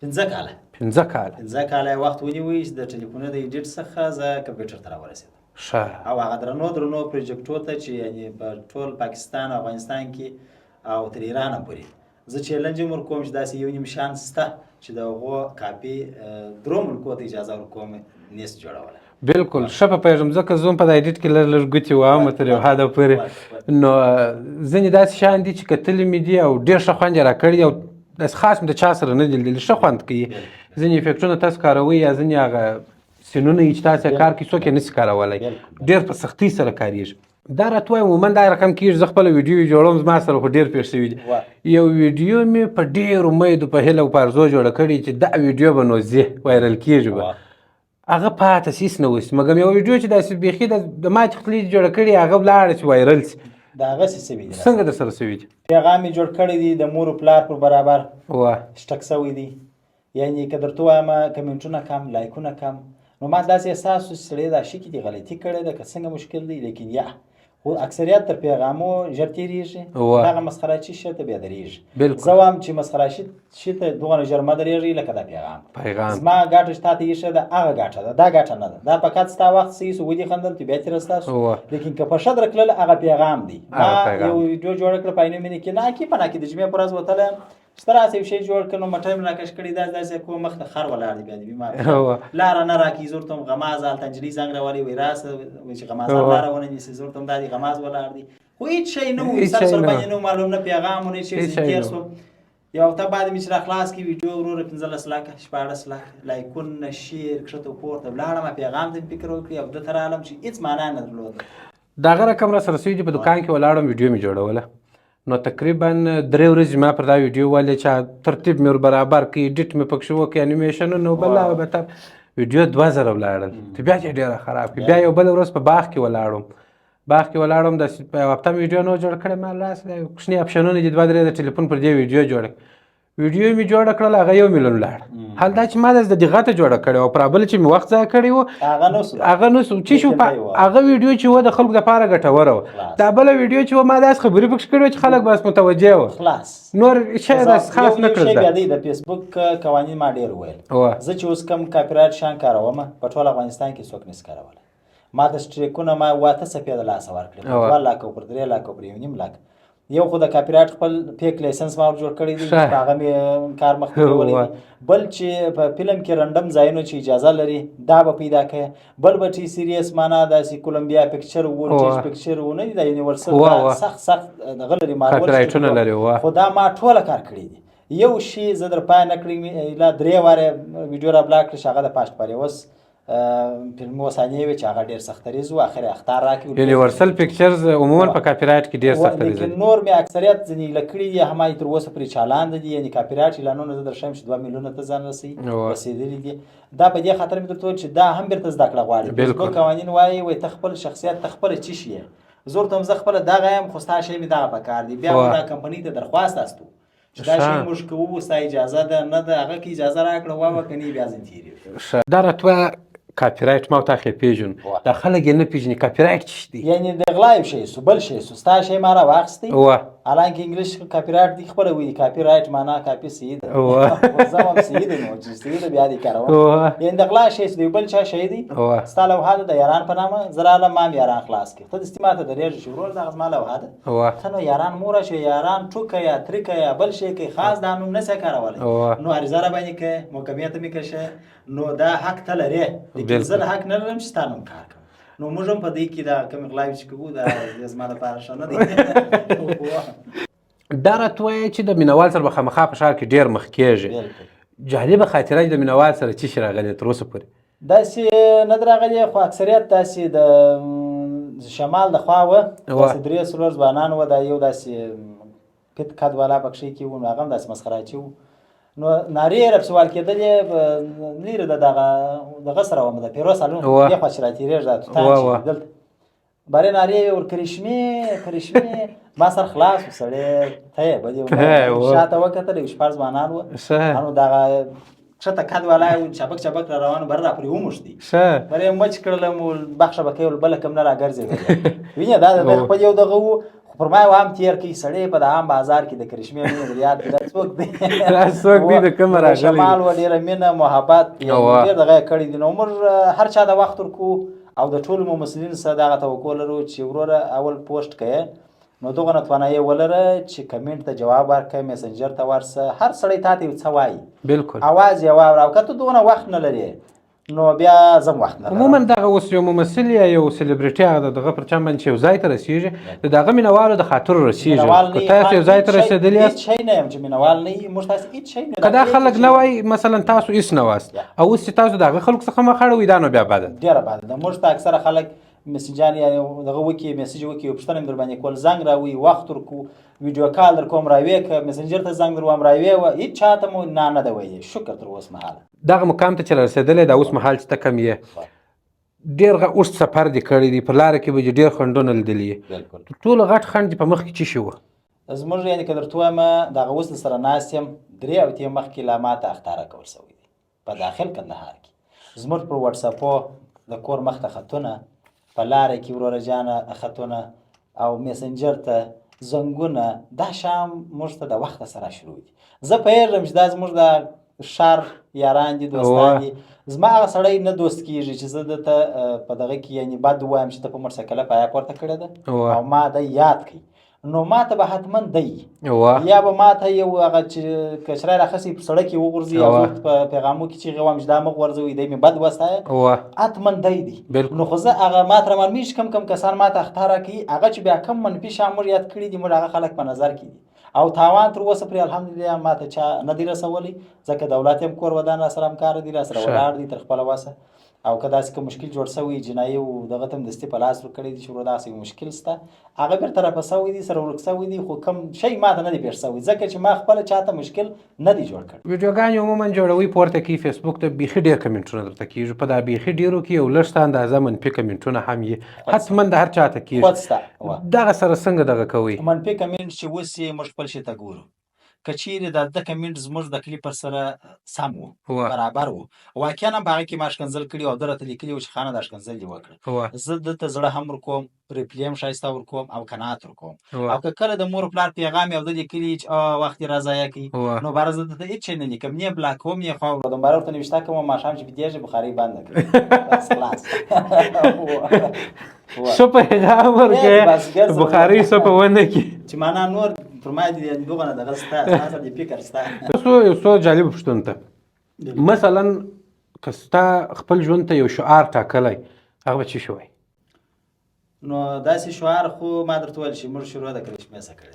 5 کاله. 5 کاله. 5 کاله یې وخت ونیوی چې د ټلیفون د ایډیټ څخه زه کمپیوټر ته راورسېدم. ښه. او هغه درنو درنو پروجیکټو ته چې یعنې په ټول پاکستان او افغانستان کې او تر ایرانه پورې زه چیلنج هم ورکوم چې داسې یو نیم شان شته چې د هغو کاپي درو ملکو ته اجازه ورکوم نیست جوړولی. بالکل، ښه په پوهېږم، ځکه زه هم په دا ایډیټ کې لږ لږ ګوتې وهم تر یو حده پورې. نو ځینې داسې شیان دي چې کتلي مې دي او ډېر ښه خوند یې راکړی او داسې خاص مې د چا سره نه دي لیدلي، ښه خوند کوي. ځینې افکټونه تاسو کاروئ یا ځینې هغه سینونه یې چې تاسو کار کوي څوک یې نسي کارولی، ډېر په سختۍ سره کارېږي. دا راته وایي عموماً دا رقم کېږي. زه خپله ویډیو جوړوم، زما سره خو ډېر پېښ شوي دي. یو ویډیو مې په ډېر امید په هیله او په ارزو جوړه کړې چې دا ویډیو به نو ځي وایرل کېږي به، هغه پاته شي هېڅ نه وشي. مګر یوه ویډیو چې داسې بیخي د ماتې خولې جوړه کړې، هغه ولاړه چې وایرل شي. د هغسې سوي دي. څنګه در سره سوي دي؟ پیغام مې جوړ کړی دی د مور و پلار پر برابر شټک سوی دی. یعنې که درته ووایم کمنټونه کم، لایکونه کم، نو ما داسې احساس وشو چې سړی دا شي کې دې غلطي کړې ده که څنګه مشکل دی. لیکن یا خو اکثریت تر پیغامو ژر تېرېږي، دغه مسخره چي شي ته بیا درېږي. زه وایم چې مسخره شي ته دومره ژر مه درېږئ لکه دا پیغام. زما ګټه چې تا ته ایښې ده هغه ګټه ده، دا ګټه نه ده. دا فقط ستا وخت صحیح سو، ودې خندل، ته بیا تېره ستا سو. لیکن که په ښه درکړل هغه پیغام دی. ما یو ویډیو جوړه کړه په عینو مینه کې ناکې په ناکې د جمعې پر ورځ وتلی یم، چې ته راسه یو شی جوړ کړه، نو مټۍ مې راکش کړې، داسې داسې کوم مخ ته خر ولاړ دی، بیا دې بیمار لاره نه راکوي. زه ورته وم غماز هلته نجلۍ زنګ راولي، وایي راسه، وایي چې غمازان لاره ونه نیسي. زه ورته وم دا دی غماز ولاړ دی، خو هېڅ شی نه و، سر سر باندې نه و معلوم، نه پیغام و نه هېڅ شی. تېر شوم یو هفته بعد مې چې راخلاص کړي ویډیو وروره 15 لاکه 16 لاکه لایکونه شیر کښته پورته ولاړم، پیغام ته مې فکر وکړي او ده ته رالم چې هېڅ معنا نه درلوده. د هغه رقم را سره سوي دي. په دکان کې ولاړم، ویډیو مې جوړوله، نو تقریبا 3 ورځې ما پر دا ویډیو والې چې ترتیب مې ور برابر کړي، ایډیټ مې پکښې وکړي، انیمیشنونه بلا او بتر، ویډیو 2000 ولاړل، ته بیا چې ډېره خراب کړي. بیا یو بله ورځ په باغ کې ولاړم، باغ کې ولاړم، داسې په یو هفته مې ویډیو نه وه جوړه کړې، ما لاس دی کوچني اپشنونه دي 2-3 د ټلیفون پر دې ویډیو جوړه ویډیو مې جوړه کړله، هغه 1 میلیون لاړ. حال دا چې ما داسې د دغته جوړه کړې وه، پر بل چې مې وخت ضایع کړی و هغه نه سو چې شو. هغه ویډیو چې وه د خلکو دپاره ګټوره وه، دا بله ویډیو چې وه ما داسې خبرې پکښې کړې وې چې خلک بس متوجه وه، نور شی داسې خاص نه کړل. بیا دی د فیسبوک قوانین ما ډېر وویل. زه چې اوس کوم کاپي رایټ شیان کاروم په ټول افغانستان کې څوک نشي کارولی. ما د سټریکونه ما 8 څپې د لاسه ورکړې، پر 2 لاکه او پر 3 لاکه او پر 1.5 لاک. یو خو د کاپي رایټ خپل fake license ما ور جوړ کړی دی چې هغه مې کار مخکې کولی دی. بل چې په فلم کې random ځایونو چې اجازه لري دا به پیدا کړي. بل به ټي سیریس معنا داسې کولمبیا پکچر و، ټیش پکچر و، نه دی دا یونیورسل دا سخت سخت دغه لري، کاپي رایټونه لري. خو دا ما ټوله کار کړی دی. یو شی زه در پای نه کړی، لا 3 وارې ویډیو را بلاک کړې چې هغه د پاشت پرې اوس فلمو ثانیې وې چې هغه ډېر سخت دریځ و، اخر یې اخطار راکړ. یونیورسل پکچرز عموماً په کاپي رایټ کې ډېر سخت دریځ. لیکن نور مې اکثریت ځینې ایله کړي دي، هم یې تر اوسه پرې چالان دي. یعنې کاپي رایټ اعلانونه زه درښیم چې 2 میلیونه ته ځان رسوي، رسېدلي دي. دا په دې خاطر مې درته وویل چې دا هم بېرته زده کړه غواړي. فیسبوک قوانین وایي، وایي ته خپل شخصیت ته خپله څه شي یې. زه ورته وم زه خپله دغه یم، خو ستا شی مې دغه په کار دی. بیا مو دا کمپنۍ ته درخواست استو چې دا شی موږ کوو، ستا اجازه ده نه ده، هغه که اجازه راکړه وه که نه بیا ځینې تېرېږي. دا راته وایه کاپي رایټ ما او تا خو یې پېژنو، دا خلک یې نه پېژني. کاپي رایټ څه دی؟ یعنې د غلا یو شی سو، بل شی سو، ستا شی ما را واخیستی. حالانکه انګلیش کاپي رایټ دی خپله وایي، کاپي رایټ معنا کاپي صحیح ده. زه هم صحیح دی، نو چې صحیح ده بیا دې کاروم. یعنې د غلا شی سو، د یو بل چا شی دی، ستا لوحه ده د یاران په نامه، زه رالم ما هم یاران خلاص کړي، ته دستي ما ته درېږې چې ورور دغه زما لوحه ده، ته نو یاران مور شې، یاران ټوکه یا ترکه یا بل شی کوي، خاص دا نوم نه سې کارولی، نو عریضه را باندې کوې، محکمې ته مې کشې، نو دا حق ته لرې، لیکن زه حق نه لرم چې ستا نوم کار کوم. نو موږ هم په دې کې دا کومې غلاوې چې کوو دا زما لپاره ښه نه دی. دا راته ووایه چې د مینوال سره به خامخا په ښار کې ډېر مخ کېږي، جالبه خاطره چې د مینوال سره څه شي راغلې تر اوسه پورې؟ داسې نه ده راغلې، خو اکثریت داسې د شمال د خوا وه، داسې 3-4 ځوانان وه، دا یو داسې پت قد والا پکښې کې وو، نو هغه هم داسې مسخراچي وو، نو نارې یې راپسې وال کېدلې، لیرې د دغه دغه سره وم، د پیرو سالون دې خوا چې راتېرېږي دا توتان چې دلته باره نارې یې ور کرشمې کرشمې، ما سر خلاص و، سړی ته یې بلې شاته وکتل، یو 6 ځوانان وه، نو دغه کښته قد والا و، چابک چابک را روان، بره را پرې وموښتي، بره یې مچ کړلم، بخښه به کوي، بله کوم نه راګرځېدل. وینې دا د خپل یو دغه و، خو پر ما یې وام تېر کړي، سړی په د عام بازار کې د کرشمې مینه در یاد کړي، دا څوک دی؟ دا څوک دی د کومه راغلی؟ شمال و، ډېره مینه محبت ډېر دغه یې کړی دی. نو موږ هر چا د وخت ورکو او د ټولو ممثلینو سره دغه توقع لرو چې وروره اول پوسټ کوې، نو دغه نه توانایي ولره چې کمنټ ته جواب ورکړه، میسنجر ته ورسه، هر سړی تا ته یو څه وایي، بالکل اواز یې واوره، او که ته دونه وخت نه لرې نو بیا زم وخت نه لرم. عموما دغه اوس یو ممثل یا یو سلیبریټي هغه د دغه پر چم باندې چې یو ځای ته رسېږي، د دغه مینهوالو د خاطرو رسېږي. که تاسو یو ځای ته رسېدلي یاست، هېڅ شی نه یم چې مینهوال نه یي، موږ تاسو هېڅ شی نه. که دا خلک نه وای، مثلا تاسو هېڅ نه واست، او اوس چې تاسو د هغه خلکو څخه مخ اړوئ، دا نو بیا بده ده، ډېره بده ده. موږ ته اکثره خلک مسیجان یا دغه وکي، میسج وکي، پوښتنه مې در باندې کول، زنګ راوي، وخت ورکو، ویډیو کال در کوم راوې، که مسنجر ته زنګ در وام راوې وه، هېڅ چا ته مو نه نه ده ویلې، شکر تر اوس مهاله. دغه مقام ته چې رسېدلی، دا اوس مهال چې ته کم یې، ډېر اوږد سفر دې کړی دی، په لاره کې به دې ډېر خنډونه لیدلي یي، تر ټولو غټ خنډ دې په مخ کې څه شي وو؟ زموږ یعنې که درته ووایم، دغه اوس در سره ناست یم، 3 هفتې مخکې لا ما ته اخطاره کول شوی دی په داخل کندهار کې، زموږ پر واټساپو د کور مخته خطونه، په لاره کې وروره جانه خطونه، او میسنجر ته زنګونه، دا شام موږ ته د وخته سره شروع دي. زه پوهېږم چې دا زموږ د ښار یاران دي، دوستان دي، زما هغه سړی نه دوست کېږي چې زه ده ته په دغه کې یعنې بد ووایم چې ته په موټرسایکله پایه پورته کړې ده او ما دی یاد کړي، نو ما ته به حتما دی یا به ما ته یو هغه چې کچرای راخسي په سړک کې وغورځي، او زه په پیغامو کې چیغې وم چې دا مه غورځوئ، دی مې بد وستایه، حتما دی دی. نو خو زه هغه ما ته رامعلومېږي کم کم کسان ما ته اخطار راکوي، هغه چې بیا کم منفي شیان موږ یاد کړي دي، موږ هغه خلک په نظر کې دي، او تاوان تر اوسه پرې الحمدلله ما ته چا نه دی رسولی، ځکه دولت هم کور ودان را سره همکار دی، را سره ولاړ دی تر خپله وسه، او که داسې کوم مشکل جوړ شوی جنایي او دغه ته هم دستي په لاس ورکړی دی چې ورو داسې یو مشکل شته، هغه بېرته راپه شوی دی، سره ورک شوی دی، خو کوم شی ما ته نه دی پېښ شوی، ځکه چې ما خپله چا ته مشکل نه دی جوړ کړی. ویډیوګانې عموما جوړوي، پورته کوي فیسبوک ته، بیخي ډېر کمنټونه درته کېږي، په دا بیخي ډېرو کې یو لږ څه اندازه منفي کمنټونه هم یي، حتما د هر چا ته کېږي، دغه سره څنګه دغه کوئ؟ منفي کمنټ چې وسي موږ خپل شي ته ګورو، که چیرې دا د کمنټ زموږ د کلیپ سره سم وو، برابر وو، واقعا هم په هغه کې ما ښکنځل کړي او ده راته لیکلي وو چې خانه دا ښکنځل دې وکړه، زه ده ته زړه هم ورکوم، ریپلی هم ښایسته ورکوم او قناعت ورکوم. او که کله د مور پلار پیغام یې او ده لیکلي چې وخت دې را ضایع کړي، نو باره زه ده ته هېڅ شی نه لیکم، نه یې بلاک کوم، نه یې خوا وروم، باره ورته نوشته کوم ماښام چې بیدېږي بخارۍ بنده کړي، بس خلاص. ښه پیغام ورکوې، بخارۍ څه په ونه کې چې معنا نور پر ما دې یعنې دغه نه دغه ستا ستا سره دې فکر ستا. یو څو جالبو پوښتنو ته، مثلا که ستا خپل ژوند ته یو شعار ټاکلی، هغه به څه شي وای؟ نو داسې شعار خو ما درته وویل چې موږ شروع د کرشمې څخه کړې،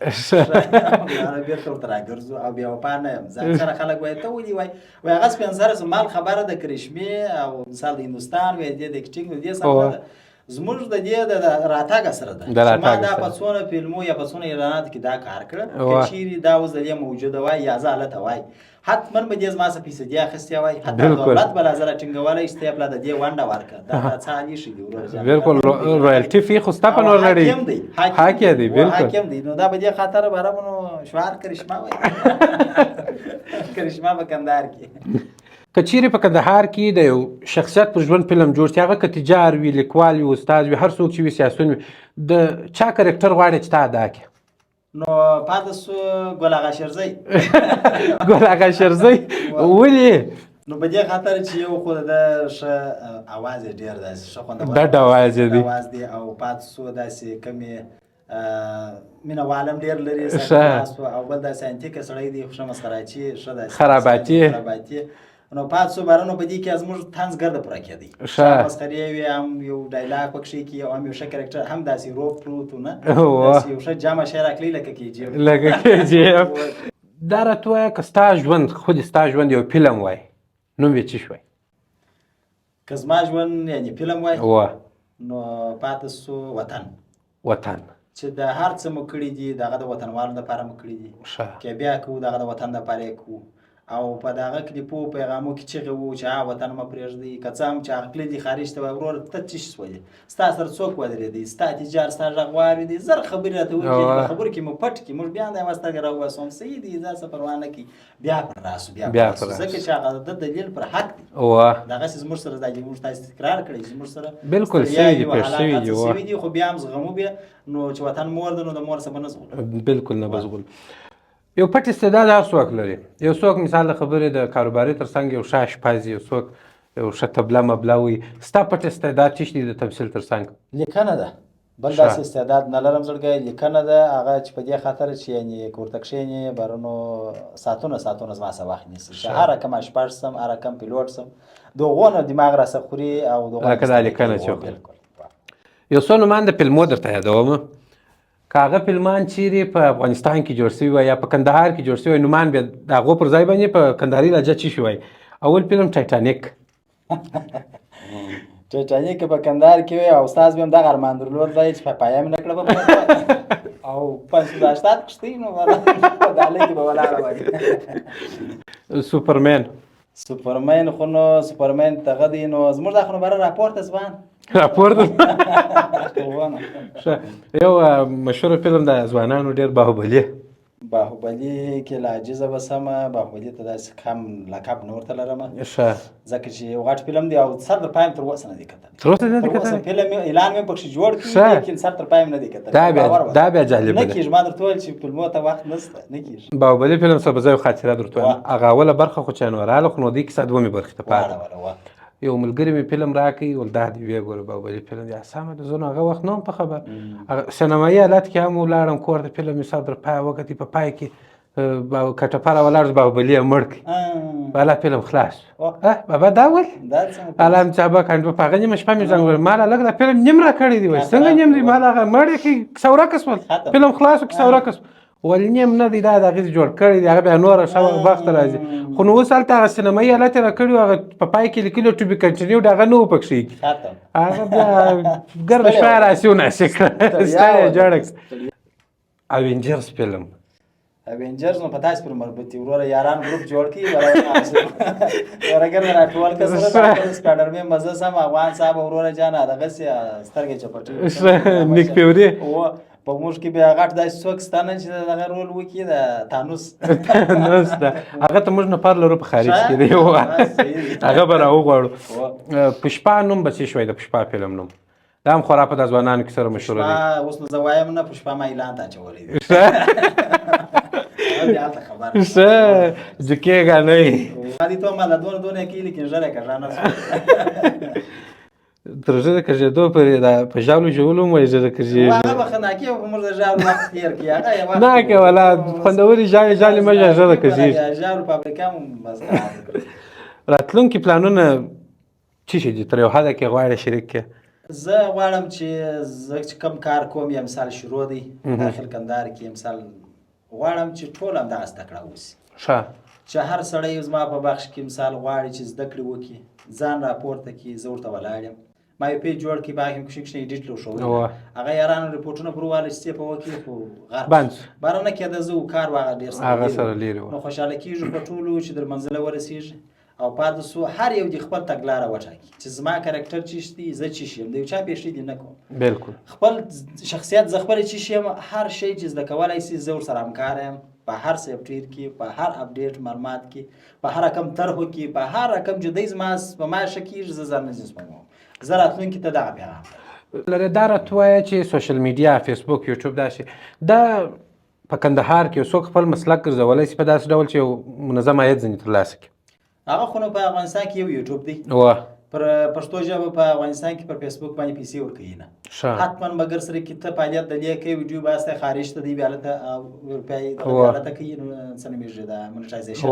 بېرته ورته راګرځو او بې وفا نه یم. زه اکثره خلک وایي ته ولې وایي، وایي هغه سپین سره مال خبره د کرشمې او مثال د هندوستان وایي دې د اکټینګ دې سره ده، زموږ د دې د راتګ سره ده. ما دا په څونه فلمو یا په څونه اعلاناتو کې دا کار کړه، که چیرې دا اوس د دې موجوده وای یا زه هلته وای، حتما به دې زما څخه فیصدي اخیستې وای، حتی دولت به لا زه راټینګولی چې ته یې پلا د دې ونډه ورکړه، دا څه عالي شی دی ورور جان. بالکل رویالټي فی خو ستا په نور لري، حاکم دی، حاکم دی، بالکل حاکم دی. نو دا به دې خاطر به نو شعار کرشمه وای، کرشمه په کندهار کې. که چیرې په کندهار کې د یو شخصیت پر ژوند فلم جوړ شي، هغه که تجار وي، لیکوال وي، استاد وي، هر څوک چې وي، سیاسون وي، د چا کرکټر غواړي چې تا ادا کړي؟ نو پاتې سو ګل اغا شېرزی. ګل اغا شېرزی ولې؟ نو په دې خاطر چې یو خو د ښه اواز یې ډېر داسې ښه خوندور ډډ اواز یې دی، اواز دی، او پاتې سو داسې کمې مینه وال هم ډېر لري، او بل داسې انتیکه سړی دی، ښه مسخراچي، ښه داسې خراباتي، خراباتي. نو پات سو بارانو په دې کې زموږ طنز ګرده پوره کېدی. ښه مسخرې وې، هم یو ډایلاګ پکښې کې او هم یو ښه کرکټر، هم داسې روب پروت و، نه داسې یو ښه جمع شی راکړی لکه کې جي اف، لکه کې جي اف. دا راته ووایه که ستا ژوند خود ستا ژوند یو فلم وای، نوم یې څه شوی؟ که زما ژوند یعنی فلم وای، نو پاتې سو وطن. وطن چې د هر څه مو کړي دي دغه د وطنوالو دپاره مو کړي دي، که بیا کوو دغه د وطن دپاره یې کوو. او په دغه کلیپو پیغامو کې چغې وو چې هغه وطن مه پرېږدئ، که څه هم چې هغه تللي خارج ته وایي ورور ته څه شي سولې، ستا سره څوک ودرېدی، ستا تجار ستا غږ واورېدی، زر خبرې راته وکړي، په خبرو کې مو پټ کړي، موږ بیا د یوه سترګه راوباسو، هم صحیح دی دا څه پروا نه کوي، بیا پر راسو، بیا پر راسو، ځکه چې هغه د دلیل پر حق دی. دغسې زموږ سره دا موږ تاسې تکرار کړی، زموږ سره بالکل سوي دي، پېښ سوي دي، سوي دي، خو بیا هم زغمو بیا، نو چې وطن مور ده نو د مور څخه به نه زغلو، بالکل نه به زغلو. یو پټ استعداد هر څوک لري، یو څوک مثال د خبرې د کاروباري تر څنګ یو ښه اشپز، یو څوک یو ښه تبله مبله وي، ستا پټ استعداد څه دی د تمثیل تر څنګ؟ لیکنه ده، بل داسې استعداد نه لرم زړګی، لیکنه ده. هغه چې په دې خاطر چې یعنې که ورته کښېنې برونو ساعتونه ساعتونه زما څخه وخت نیسي، چې هر رقم اشپز سم، هر رقم پیلوټ سم، د هغو نه دماغ راڅخه خوري او د هغو لکه دا لیکنه چې بالکل. یو څو نومان د فلمو درته یادوم، که هغه فلمان چیرې په افغانستان کې جوړ شوي وای یا په کندهار کې جوړ شوي وای، نومان بیا د هغو پر ځای باندې په کندهاري لهجه څه شي وای؟ اول فلم ټایټانیک. ټایټانیک په کندهار کې وی او استاد به هم دغه ارمان درلود دی چې په پایه مې نه کړه او 580 کښتۍ نو په دالۍ کې به ولاړه وای. سوپرمن. سوپرمن خو نو سوپرمن دغه دی، نو زموږ دا خو نو بره راپورته ځوان راپورته. یو مشهور فلم د ځوانانو ډېر باهوبلي. باهوبلي کې له عاجزه به سمه، باهوبلي ته داسې کم لقب نه ورته لرم، ځکه چې یو غټ فلم دی او سر تر پایه تر اوسه نه دی کتلی. تر اوسه نه دی کتلی؟ فلم اعلان مې پکښې جوړ کړي لیکن سر تر پایه نه دی کتلی. دا بیا جالبه ده، نه کېږي. ما درته وویل چې فلمو ته وخت نشته، نه کېږي. باهوبلي فلم سره به زه یو خاطره درته وایم. هغه اوله برخه خو چې نو راغله، خو نو دې کیسه دومې برخې ته پاتې. یو ملګری مې فلم راکړي، ول دا دې ویې ګوره باهوبلي فلم دی، سمه ده، زه نو هغه وخت نه وم په خبر. هغه سینمایي حالت کې هم ولاړم کور ته، فلم مې سر تر پایه وکتی، په پای کې کټپه را ولاړ، باهوبلي یې مړ کړ، بالا فلم خلاص شو. بابا دا ولې؟ بالا هم چابه کنډوه په هغه نیمه شپه مې زنګ وویل، ما لا لږ دا فلم نیم را کړی دی. وایي څنګه نیم دی؟ ما لا هغه مړ یې کړ، کیسه ورکه شول، فلم خلاص شو، کیسه ورکه شوه. ول نیم نه دی، دا د هغې جوړ کړی دی، هغه بیا نوره ښه وخت راځي. خو نو اوس هلته هغه سینمایي حالت یې راکړي وو، هغه په پای کې لیکلي to be continued، هغه نه و پکښې. هغه بیا ګرده شپه یې راسي وناسي کړه، ستړی یې جوړه کړه. اوینجرز فلم. اوینجرز نو په تاسو پورې مربوط دي وروره، یاران ګروپ جوړ کړي وره ګرده راټول کړه سره سپایډرمن مزه سم افغان صاحب وروره جانه دغسې سترګې چپټې نیک پیوري په موږ کې بیا غټ داسې څوک شته نه چې دغه رول وکړي، د تانوس. تانوس ده، هغه ته موږ نفر لرو په خارج کې دی، هغه به راوغواړو. پشپا نوم به څه شوی د پشپا فلم نوم؟ دا هم خورا په د ځوانانو کې سره مشهور دی. اوس نو زه وایم نه، پشپا ما اعلان ته اچولی دی. ښه جوکېږه نه ما دې ته ما له دونه دونه کې لیکن ژر یې کږه نه شوه. تر ژره کږېدو پورې دا په ژاولو ژولو مو یې ژره کږېږي. هغه به خناکې او موږ د ژاولو وخت تېر کړي، هغه یې وخت نه که ولا خوندورې ژاولې ژاولې مه ژره کږېږي. ژاولو فابریکه مو بزګران. راتلونکي پلانونه څه شي دي؟ تر یو حده کې غواړې شریک کړې؟ زه غواړم چې زه چې کوم کار کوم یا مثال شروع دی داخل کندهار کې، مثال غواړم چې ټول همدغه زده کړه اوسي. ښه چې هر سړی زما په بخش کې مثال غواړي چې زده کړې وکړي، ځان راپورته کړي، زه ورته ولاړ یم. ما یو پیج جوړ کړي، باغ کې کوشش کوي ایډیټ لو شو، هغه یارانو رپورټونه پر واله چې په وکي، خو غر بار نه کېده، زه کار واغه ډیر سره لیرې و. نو خوشاله کېږو په ټولو چې در منزله ورسېږي او پاتې سو هر یو د خپل تګلاره وټاکي چې زما کرکټر چی شي، زه چی شم، د یو چا پېښې دي نه کوم. بالکل خپل شخصیت زه خپل چی شم، هر شی چې زده کولای شي زه ورسره همکار یم، په هر سافټویر کې، په هر اپډیټ معلومات کې، په هر رقم طرحو کې، په هر رقم چې دی زما په ما ښه کېږي، زه ځان نه سپموم. زه راتلونکي ته دغه پیغام لرم. دا راته ووایه چې سوشل میډیا، فیسبوک، یوټیوب داسې دا په کندهار کې یو څوک خپل مسلک ګرځولی شي په داسې ډول چې یو منظم عاید ځینې ترلاسه کړي؟ هغه خو نو په افغانستان کې یو یوټیوب دی، پر پښتو ژبه په افغانستان کې پر فیسبوک باندې پیسې ورکوي نه. حتما مګر سره کې ته فعالیت د دې کوي، ویډیو باسته خارج ته دی، بیا هلته اروپایي دغه بیا هلته کوي، نو څه نومېږي دا مونټایزیشن،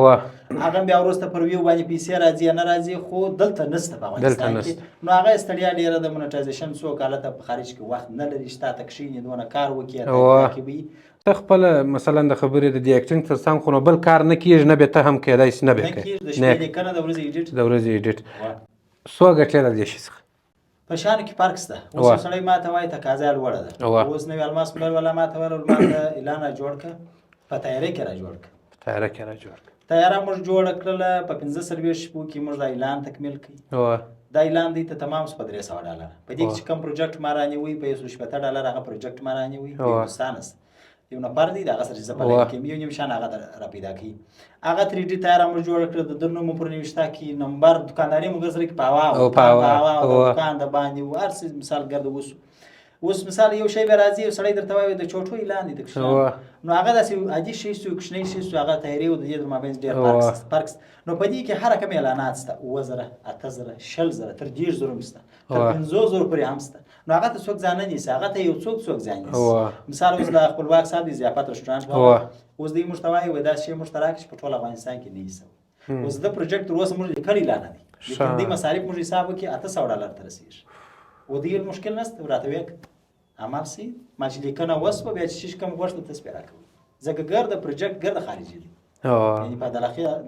هغه بیا وروسته پر ویو باندې پیسې راځي نه راځي، خو دلته نشته په افغانستان کې. نو هغه ستړیا ډېره ده. مونټایزیشن څوک هلته په خارج کې وخت نه لري چې تا ته کښېني دونه کار وکړي. ته خپله مثلا د خبرې د دې اکټینګ تر څنګ خو نو بل کار نه کېږي، نه به ته هم کېدای شي نه به نه کېږي. د شپې لیکنه، د ورځې ایډیټ، د ورځې ایډیټ. څو ګټې له دې شي څخه؟ په شانو کې فرق شته. اوس یو سړی ماته وایي تقاضا یې لوړه ده. اوس نوی الماس موبایل والا ماته ویل، ماته اعلان را جوړ کړه، په تیاره کې را جوړ کړه. په تیاره کې را جوړ کړه. تیاره موږ جوړه کړله، په 45 شپو کې موږ دا اعلان تکمیل کړ. دا اعلان دی ته تمام په $300. په دې کې چې کوم پروجیکټ ما رانیوی په $160 هغه پروجیکټ ما رانیوی. هندوستان یو نفر دی، د هغه سره چې زه په لاین کې یو نیم شان هغه را پیدا کوي. هغه 3D تیاره موږ جوړه کړه، د ده نوم مو پر نوشته کړي، نمبر دکانداري مو ګرځولې کې په هوا د دکان د باندې و هر څه مثال ګرد وسو. اوس مثال یو شی به راځي، یو سړی درته وایي د چوټو اعلان دی د کوچنیانو، نو هغه داسې عادي شی سو، کوچنی شی سو، هغه تیارې او د دې تر مابین ډېر فرق. نو په دې کې هر رقم اعلانات شته، 7000، 8000، 20000، تر 30000 هم شته، تر 5000 پورې هم شته. نو هغه ته څوک ځان نه نیسي، هغه ته یو څوک ځان نیسي. مثال اوس د خپلواک صاحب دی ضیافت رستورانت، اوس دی موږ ته وایي وای دا شی موږ ته راکړه چې په ټول افغانستان کې نه ایسوي. اوس د پروجیکټ تر اوسه موږ لیکلی لا نه دی، لیکن دې مصارف موږ حساب وکړي $800 ته رسېږي. و دې مشکل نشته، راته ویې عمل سي ما چې لیکنه وسوه، بیا چې کوم غوښته ته سپې راکوي، ځکه ګرد پروجیکټ ګرد خارجي دی. یعنی په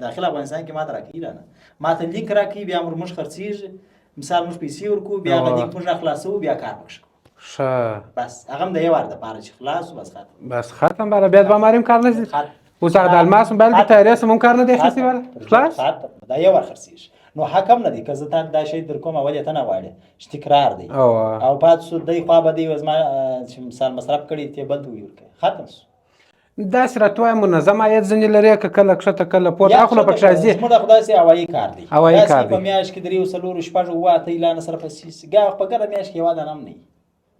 داخل افغانستان کې ماته راکوي نه، ماته لینک راکوي، بیا موږ خرڅېږي. مثال موږ پیسې ورکو، بیا هغه لینک موږ راخلاصوو، بیا کار پکښې کوو. بس هغه هم د یو وار دپاره چې خلاص بس ختم، بس ختم باره بیا دوه ماریم کار نه شي. اوس هغه د الماس موبایل د تیارې سره هم کار نه دی اخیستی باره خلاص، دا یو وار خرڅېږي. نو حق هم نه دی که زه تا دا شی در کوم اول یې ته نه غواړې چې تکرار دی او پاتې سو دی خوا به دی زما چې مثال مصرف کړي ته بل ته ورکړي، ختم سو. داسې راته وایه منظم عاید ځینې لرې که کله کښته کله پورته؟ هغه خو نه پکښې راځي. زموږ خو داسې هوایي کار دی، هوایي کار دی. په میاشت کې 3، 4، 6، 7، 8 اعلانه سره پسې په ګرده میاشت کې یوه دانه هم نه وي.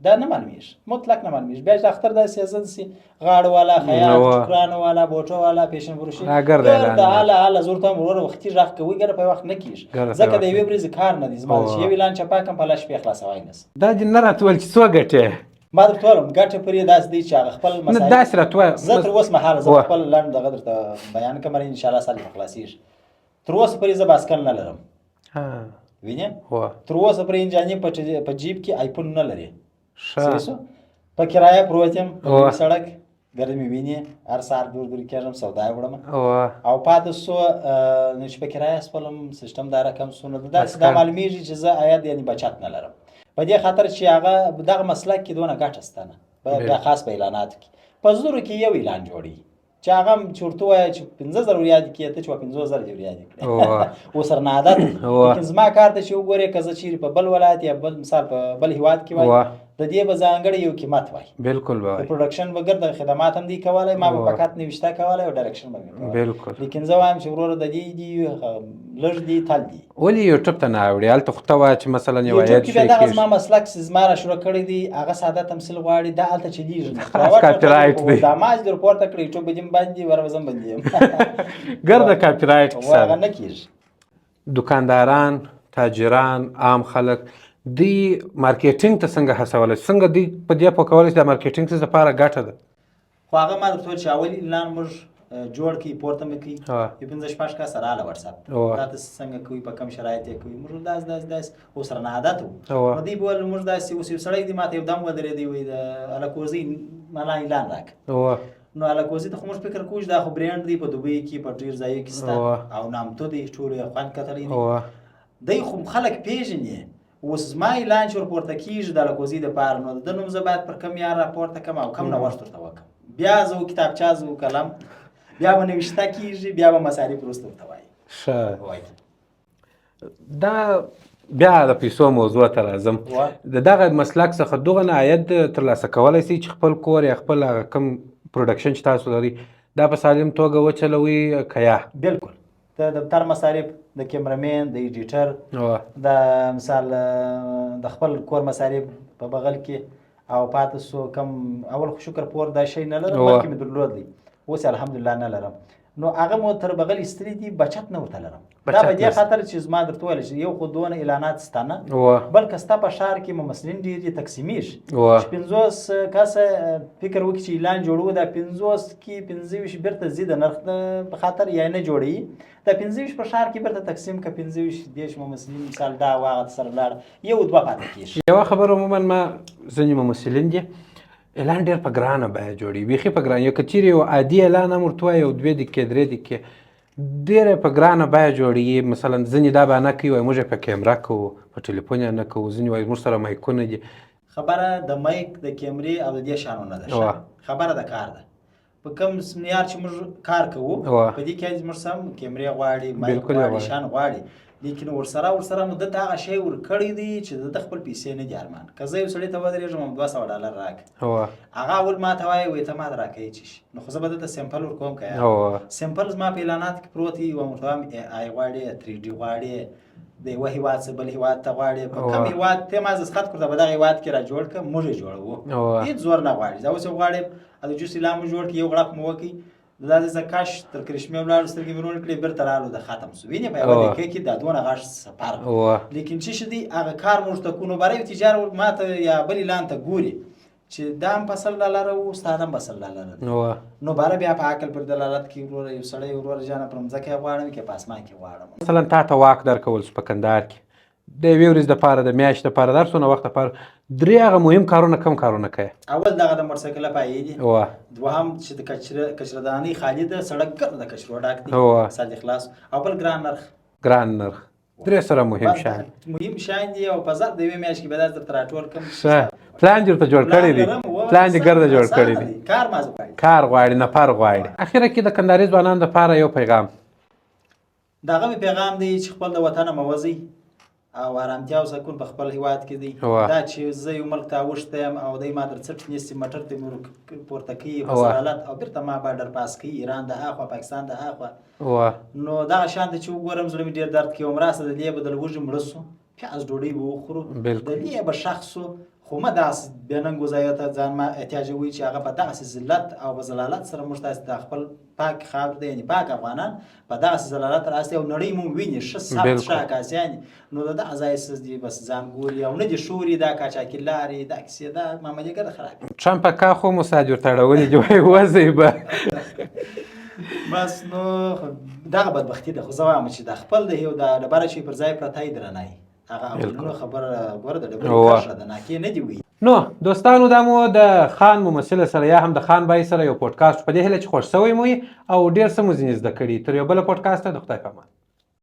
دا نه معلومیږي، مطلق نه معلومیږي. بیا چې اختر دا سیزن سي، غاړو والا، خیاط، ټوکرانو والا، بوټو والا، پیشن فروشي، ګرده هله هله زور ته هم وروره وختي غږ کوي، ګرده په وخت نه کېږي، ځکه د یوې ورځې کار نه دی. زما چې یو اعلان چپا کړم په لس شپې خلاصوای نه سم. دا دې نه راته ویل چې څو ګټې؟ ما درته ویلم ګټه پرې داسې دی چې هغه خپل مسایل نه داسې راته وایه. زه تر اوس مهاله زه خپل لنډ دغه درته بیان کړم، ان شاء الله سال به خلاصېږي. تر اوسه پورې زه باسکل نه لرم، وینې؟ تر اوسه پورې انجاني په جیب کې آیفون نه لري، په کرایه پروت یم په سړک، ګرد مې وینې، هر سهار دور دور کېږم، سودا یې وړم او پاتې سو. نو چې په کرایه سپلم سیستم دا رقم سو، نو داسې دا معلومیږي چې زه عاید یعنې بچت نه لرم. په دې خاطر چې هغه دغه مسلک کې دونه ګټه شته نه، بیا خاص په اعلاناتو کې په زرو کې یو اعلان جوړوي چې هغه هم چې ورته ووایه چې 5000 وریادې کړې، ته چې 5000 دې وریادې کړې، اوس سره نه عادت دی. لیکن زما کار ته چې وګورې که زه چیرې په بل ولایت یا بل مثال په بل هیواد کې وای، د دې به ځانګړی یو قیمت وای. بالکل به وای. د پروډکشن به ګرد خدمات هم دی کولی، ما به فقط نوشته کولی او ډایرکشن به مې کولی. بالکل. لیکن زه وایم چې وروره د دې دي لږ دي تل دي. ولې یوټیوب ته نه اوړي؟ هلته خو ته وایه چې مثلا یو عاید شی کېږي. دغه زما مسلک چې زما را شروع کړی دی، هغه ساده تمثیل غواړي، دا هلته چلیږي. خاص کاپي رایټ دی. دا ما چې در پورته کړی یوټیوب به دې بند وي، ور به زه هم بندي یم. ګرده کاپي رایټ کیسه هغه نه کېږي. دکانداران، تاجران، عام خلک دی مارکیټینګ ته څنګه هڅولی شي؟ څنګه دوی په دې پوه کولی شي دا مارکیټینګ څه لپاره ګټه ده؟ خو هغه ما درته وویل چې اول اعلان موږ جوړ کړي، پورته مې کړي، یو 5 6 کسه راغله واتساپ ته، دا ته څنګه کوي، په کوم شرایط یې کوي؟ موږ داسې داسې داسې اوس سره نه عادت وو. نو دوی به ویل موږ داسې اوس یو سړی دی ماته یو دم ودرېدی، وایي د الکوزۍ مالا اعلان راکړه. نو الکوزي ته خو موږ فکر کوو چې دا خو برانډ دی، په دوبۍ کې په ډېر ځایو کې شته او نامتو دی، ټولو یې خوند کتلی دی، دی خو خلک پېژني. اوس زما اعلان چې ورپورته کېږي د الکوزۍ دپاره، نو د ده نوم زه باید پر کوم یار راپورته کړم او کوم نوښت ورته وکړم. بیا زه کتابچه، زه قلم، بیا به نوشته کېږي، بیا به مصارف وروسته ورته وایي. ښه، دا بیا د پیسو موضوع ته راځم. د دغه مسلک څخه دغه نه عاید ترلاسه کولی شئ چې خپل کور یا خپل هغه کوم پروډکشن چې تاسو لرئ دا په سالم توګه وچلوئ که یا؟ بالکل، د دفتر مصارف، د کیمرمین، د ایډیټر، د مثال د خپل کور مصارف په بغل کې او پاتې سو کم. اول خو شکر پور دا شی نه لرم، مخکې مې درلود دی، اوس الحمدلله نه لرم. نو هغه مو تر بغل ایستلي دي، بچت نه ورته لرم. دا په دې خاطر چې زما درته وویل چې یو خو دونه اعلانات سته نه، بلکې ستا په ښار کې ممثلین ډېر دي، تقسیمېږي. چې 50 کسه فکر وکړي چې اعلان جوړوو، دا 50 کې 25 بیرته ځي د نرخ په خاطر یا نه جوړوي، دا 25 په ښار کې بیرته تقسیم که 25 30 ممثلین مثال دا واغه سره لاړ، یو دوه پاتې کېږي. یوه خبره عموما ما ځینې ممثلین دي اعلان ډېر په ګرانه بیه جوړوي، بیخي په ګرانه. یو که چېرې یو عادي اعلان هم ورته وایي، یو دوې دقیقې درې دقیقې ډېره په ګرانه بیه جوړوي. مثلا ځینې دا بهانه کوي، وایي موږ یې په کیمره کوو، په ټلیفون یې نه کوو، ځینې وایي موږ سره مایکونه دي. خبره د مایک، د کیمرې او د دې شیانو نه ده، خبره د کار ده. په کوم معیار چې موږ کار کوو په دې کې موږ سم کیمرې غواړي، مایک غواړي، شیان غواړي، لیکن ورسره مو ده ته هغه شی ورکړی دی چې ده خپل پیسې نه دي ارمان. که زه یو سړي ته ودرېږم $200 راکړه، هغه اول ما ته وایي وایي ته ما ته راکوې چې شي، نو خو زه به ده ته sample ورکوم. که sample زما په اعلانات کې پروت وي، ورته وایم AI غواړي، 3D غواړي، د یوه هېواد څخه بل هېواد ته غواړي، په کوم هېواد ته ما دستخط کړ په دغه هېواد کې را جوړ کړه، موږ یې جوړوو، هېڅ زور نه غواړي. دا اوس یې غواړي د جوس اعلان مو جوړ کړي، یو غړپ مو وکړي، دا ځای کش تر کرشمې ولاړو، سترګې مې روڼې کړې، بېرته رالو، د ختم سو. وینې په یوه دقیقه کې دا دونه غټ سفر. لیکن چې څه دی هغه کار موږ ته کوو، نو باره یو تجار ما ته یا بل اعلان ته ګوري چې دا هم په $100 وو، ستا هم په $100 دی، نو باره بیا په عقل پر دلالت کې وروره یو سړی وروره جانه پر مځکه یې غواړم که په اسمان کې غواړم. مثلا تا ته واک درکول سو په کندهار کې د یوې ورځې دپاره، د میاشتې دپاره، د هر څونه وخت دپاره، درې هغه مهم کارونه کوم کارونه کوې؟ اول دغه د موټرسایکل پایې دي، دوهم چې د کچردانۍ خالي ده، سړک ګرد د کچرو ډک دی، سر دې خلاص، او بل ګران نرخ. ګران نرخ درې سره مهم شیان، مهم شیان دي. او په زر د یوې میاشت کې به دا درته راټول کړم. پلان دې ورته جوړ کړی دی، پلان دې ګرده جوړ کړی دی. کار ما غواړي، کار غواړي، نفر غواړي. اخره کې د کندهاري ځوانانو دپاره یو پیغام. دغه مې پیغام دی چې خپل د وطنه مه وځئ او ارامتیا او سکون په خپل هیواد کې دی. دا چې زه یو ملک ته اوښتی یم او دی ما در څټ نیسي، موټر ته مې پورته کوي په ضلالت او بیرته ما بارډر پاس کوي، ایران د اخوا، پاکستان د اخوا، نو دغه شان ته چې وګورم زړه مې ډېر درد کوي. هم راسه د دې به د لوږې مړه سو، پیاز ډوډۍ به وخورو، د دې به ښخ سو، خو مه داسې بې ننګو ځایو ته ځان ما احتیاجوي چې هغه په دغسې ذلت او په ذلالت سره موږ تاسې د خپل پاک خاور دی، یعنې پاک افغانان په دغسې ذلالت راستي او نړۍ مو ویني، ښه ثبت ښه عکاسیان، نو د دغه ځای څه دي بس ځان ګوري او نه دي ښوري، دا قاچاقي لارې، دا کیسې، دا معاملې ګرده خرابې. ټرمپ اکا خو مو ساج ورته اړولي دي، وایي وځئ به. بس نو دغه بدبختي ده. خو زه وایم چې د خپل د هېواد ډبره چې پر ځای پرته یې درنای، هغه اولونو خبره ګوره د ډبرې کرښه ده، ناکې نه دي ویلي. نو دوستانو دا مو د خان ممثل سره یا هم د خان بای سره یو پودکاسټ، په دې هیله چې خوښ شوی مو وي او ډېر څه مو ځینې زده کړي. تر یو بل پودکاسټه د خدای په امان.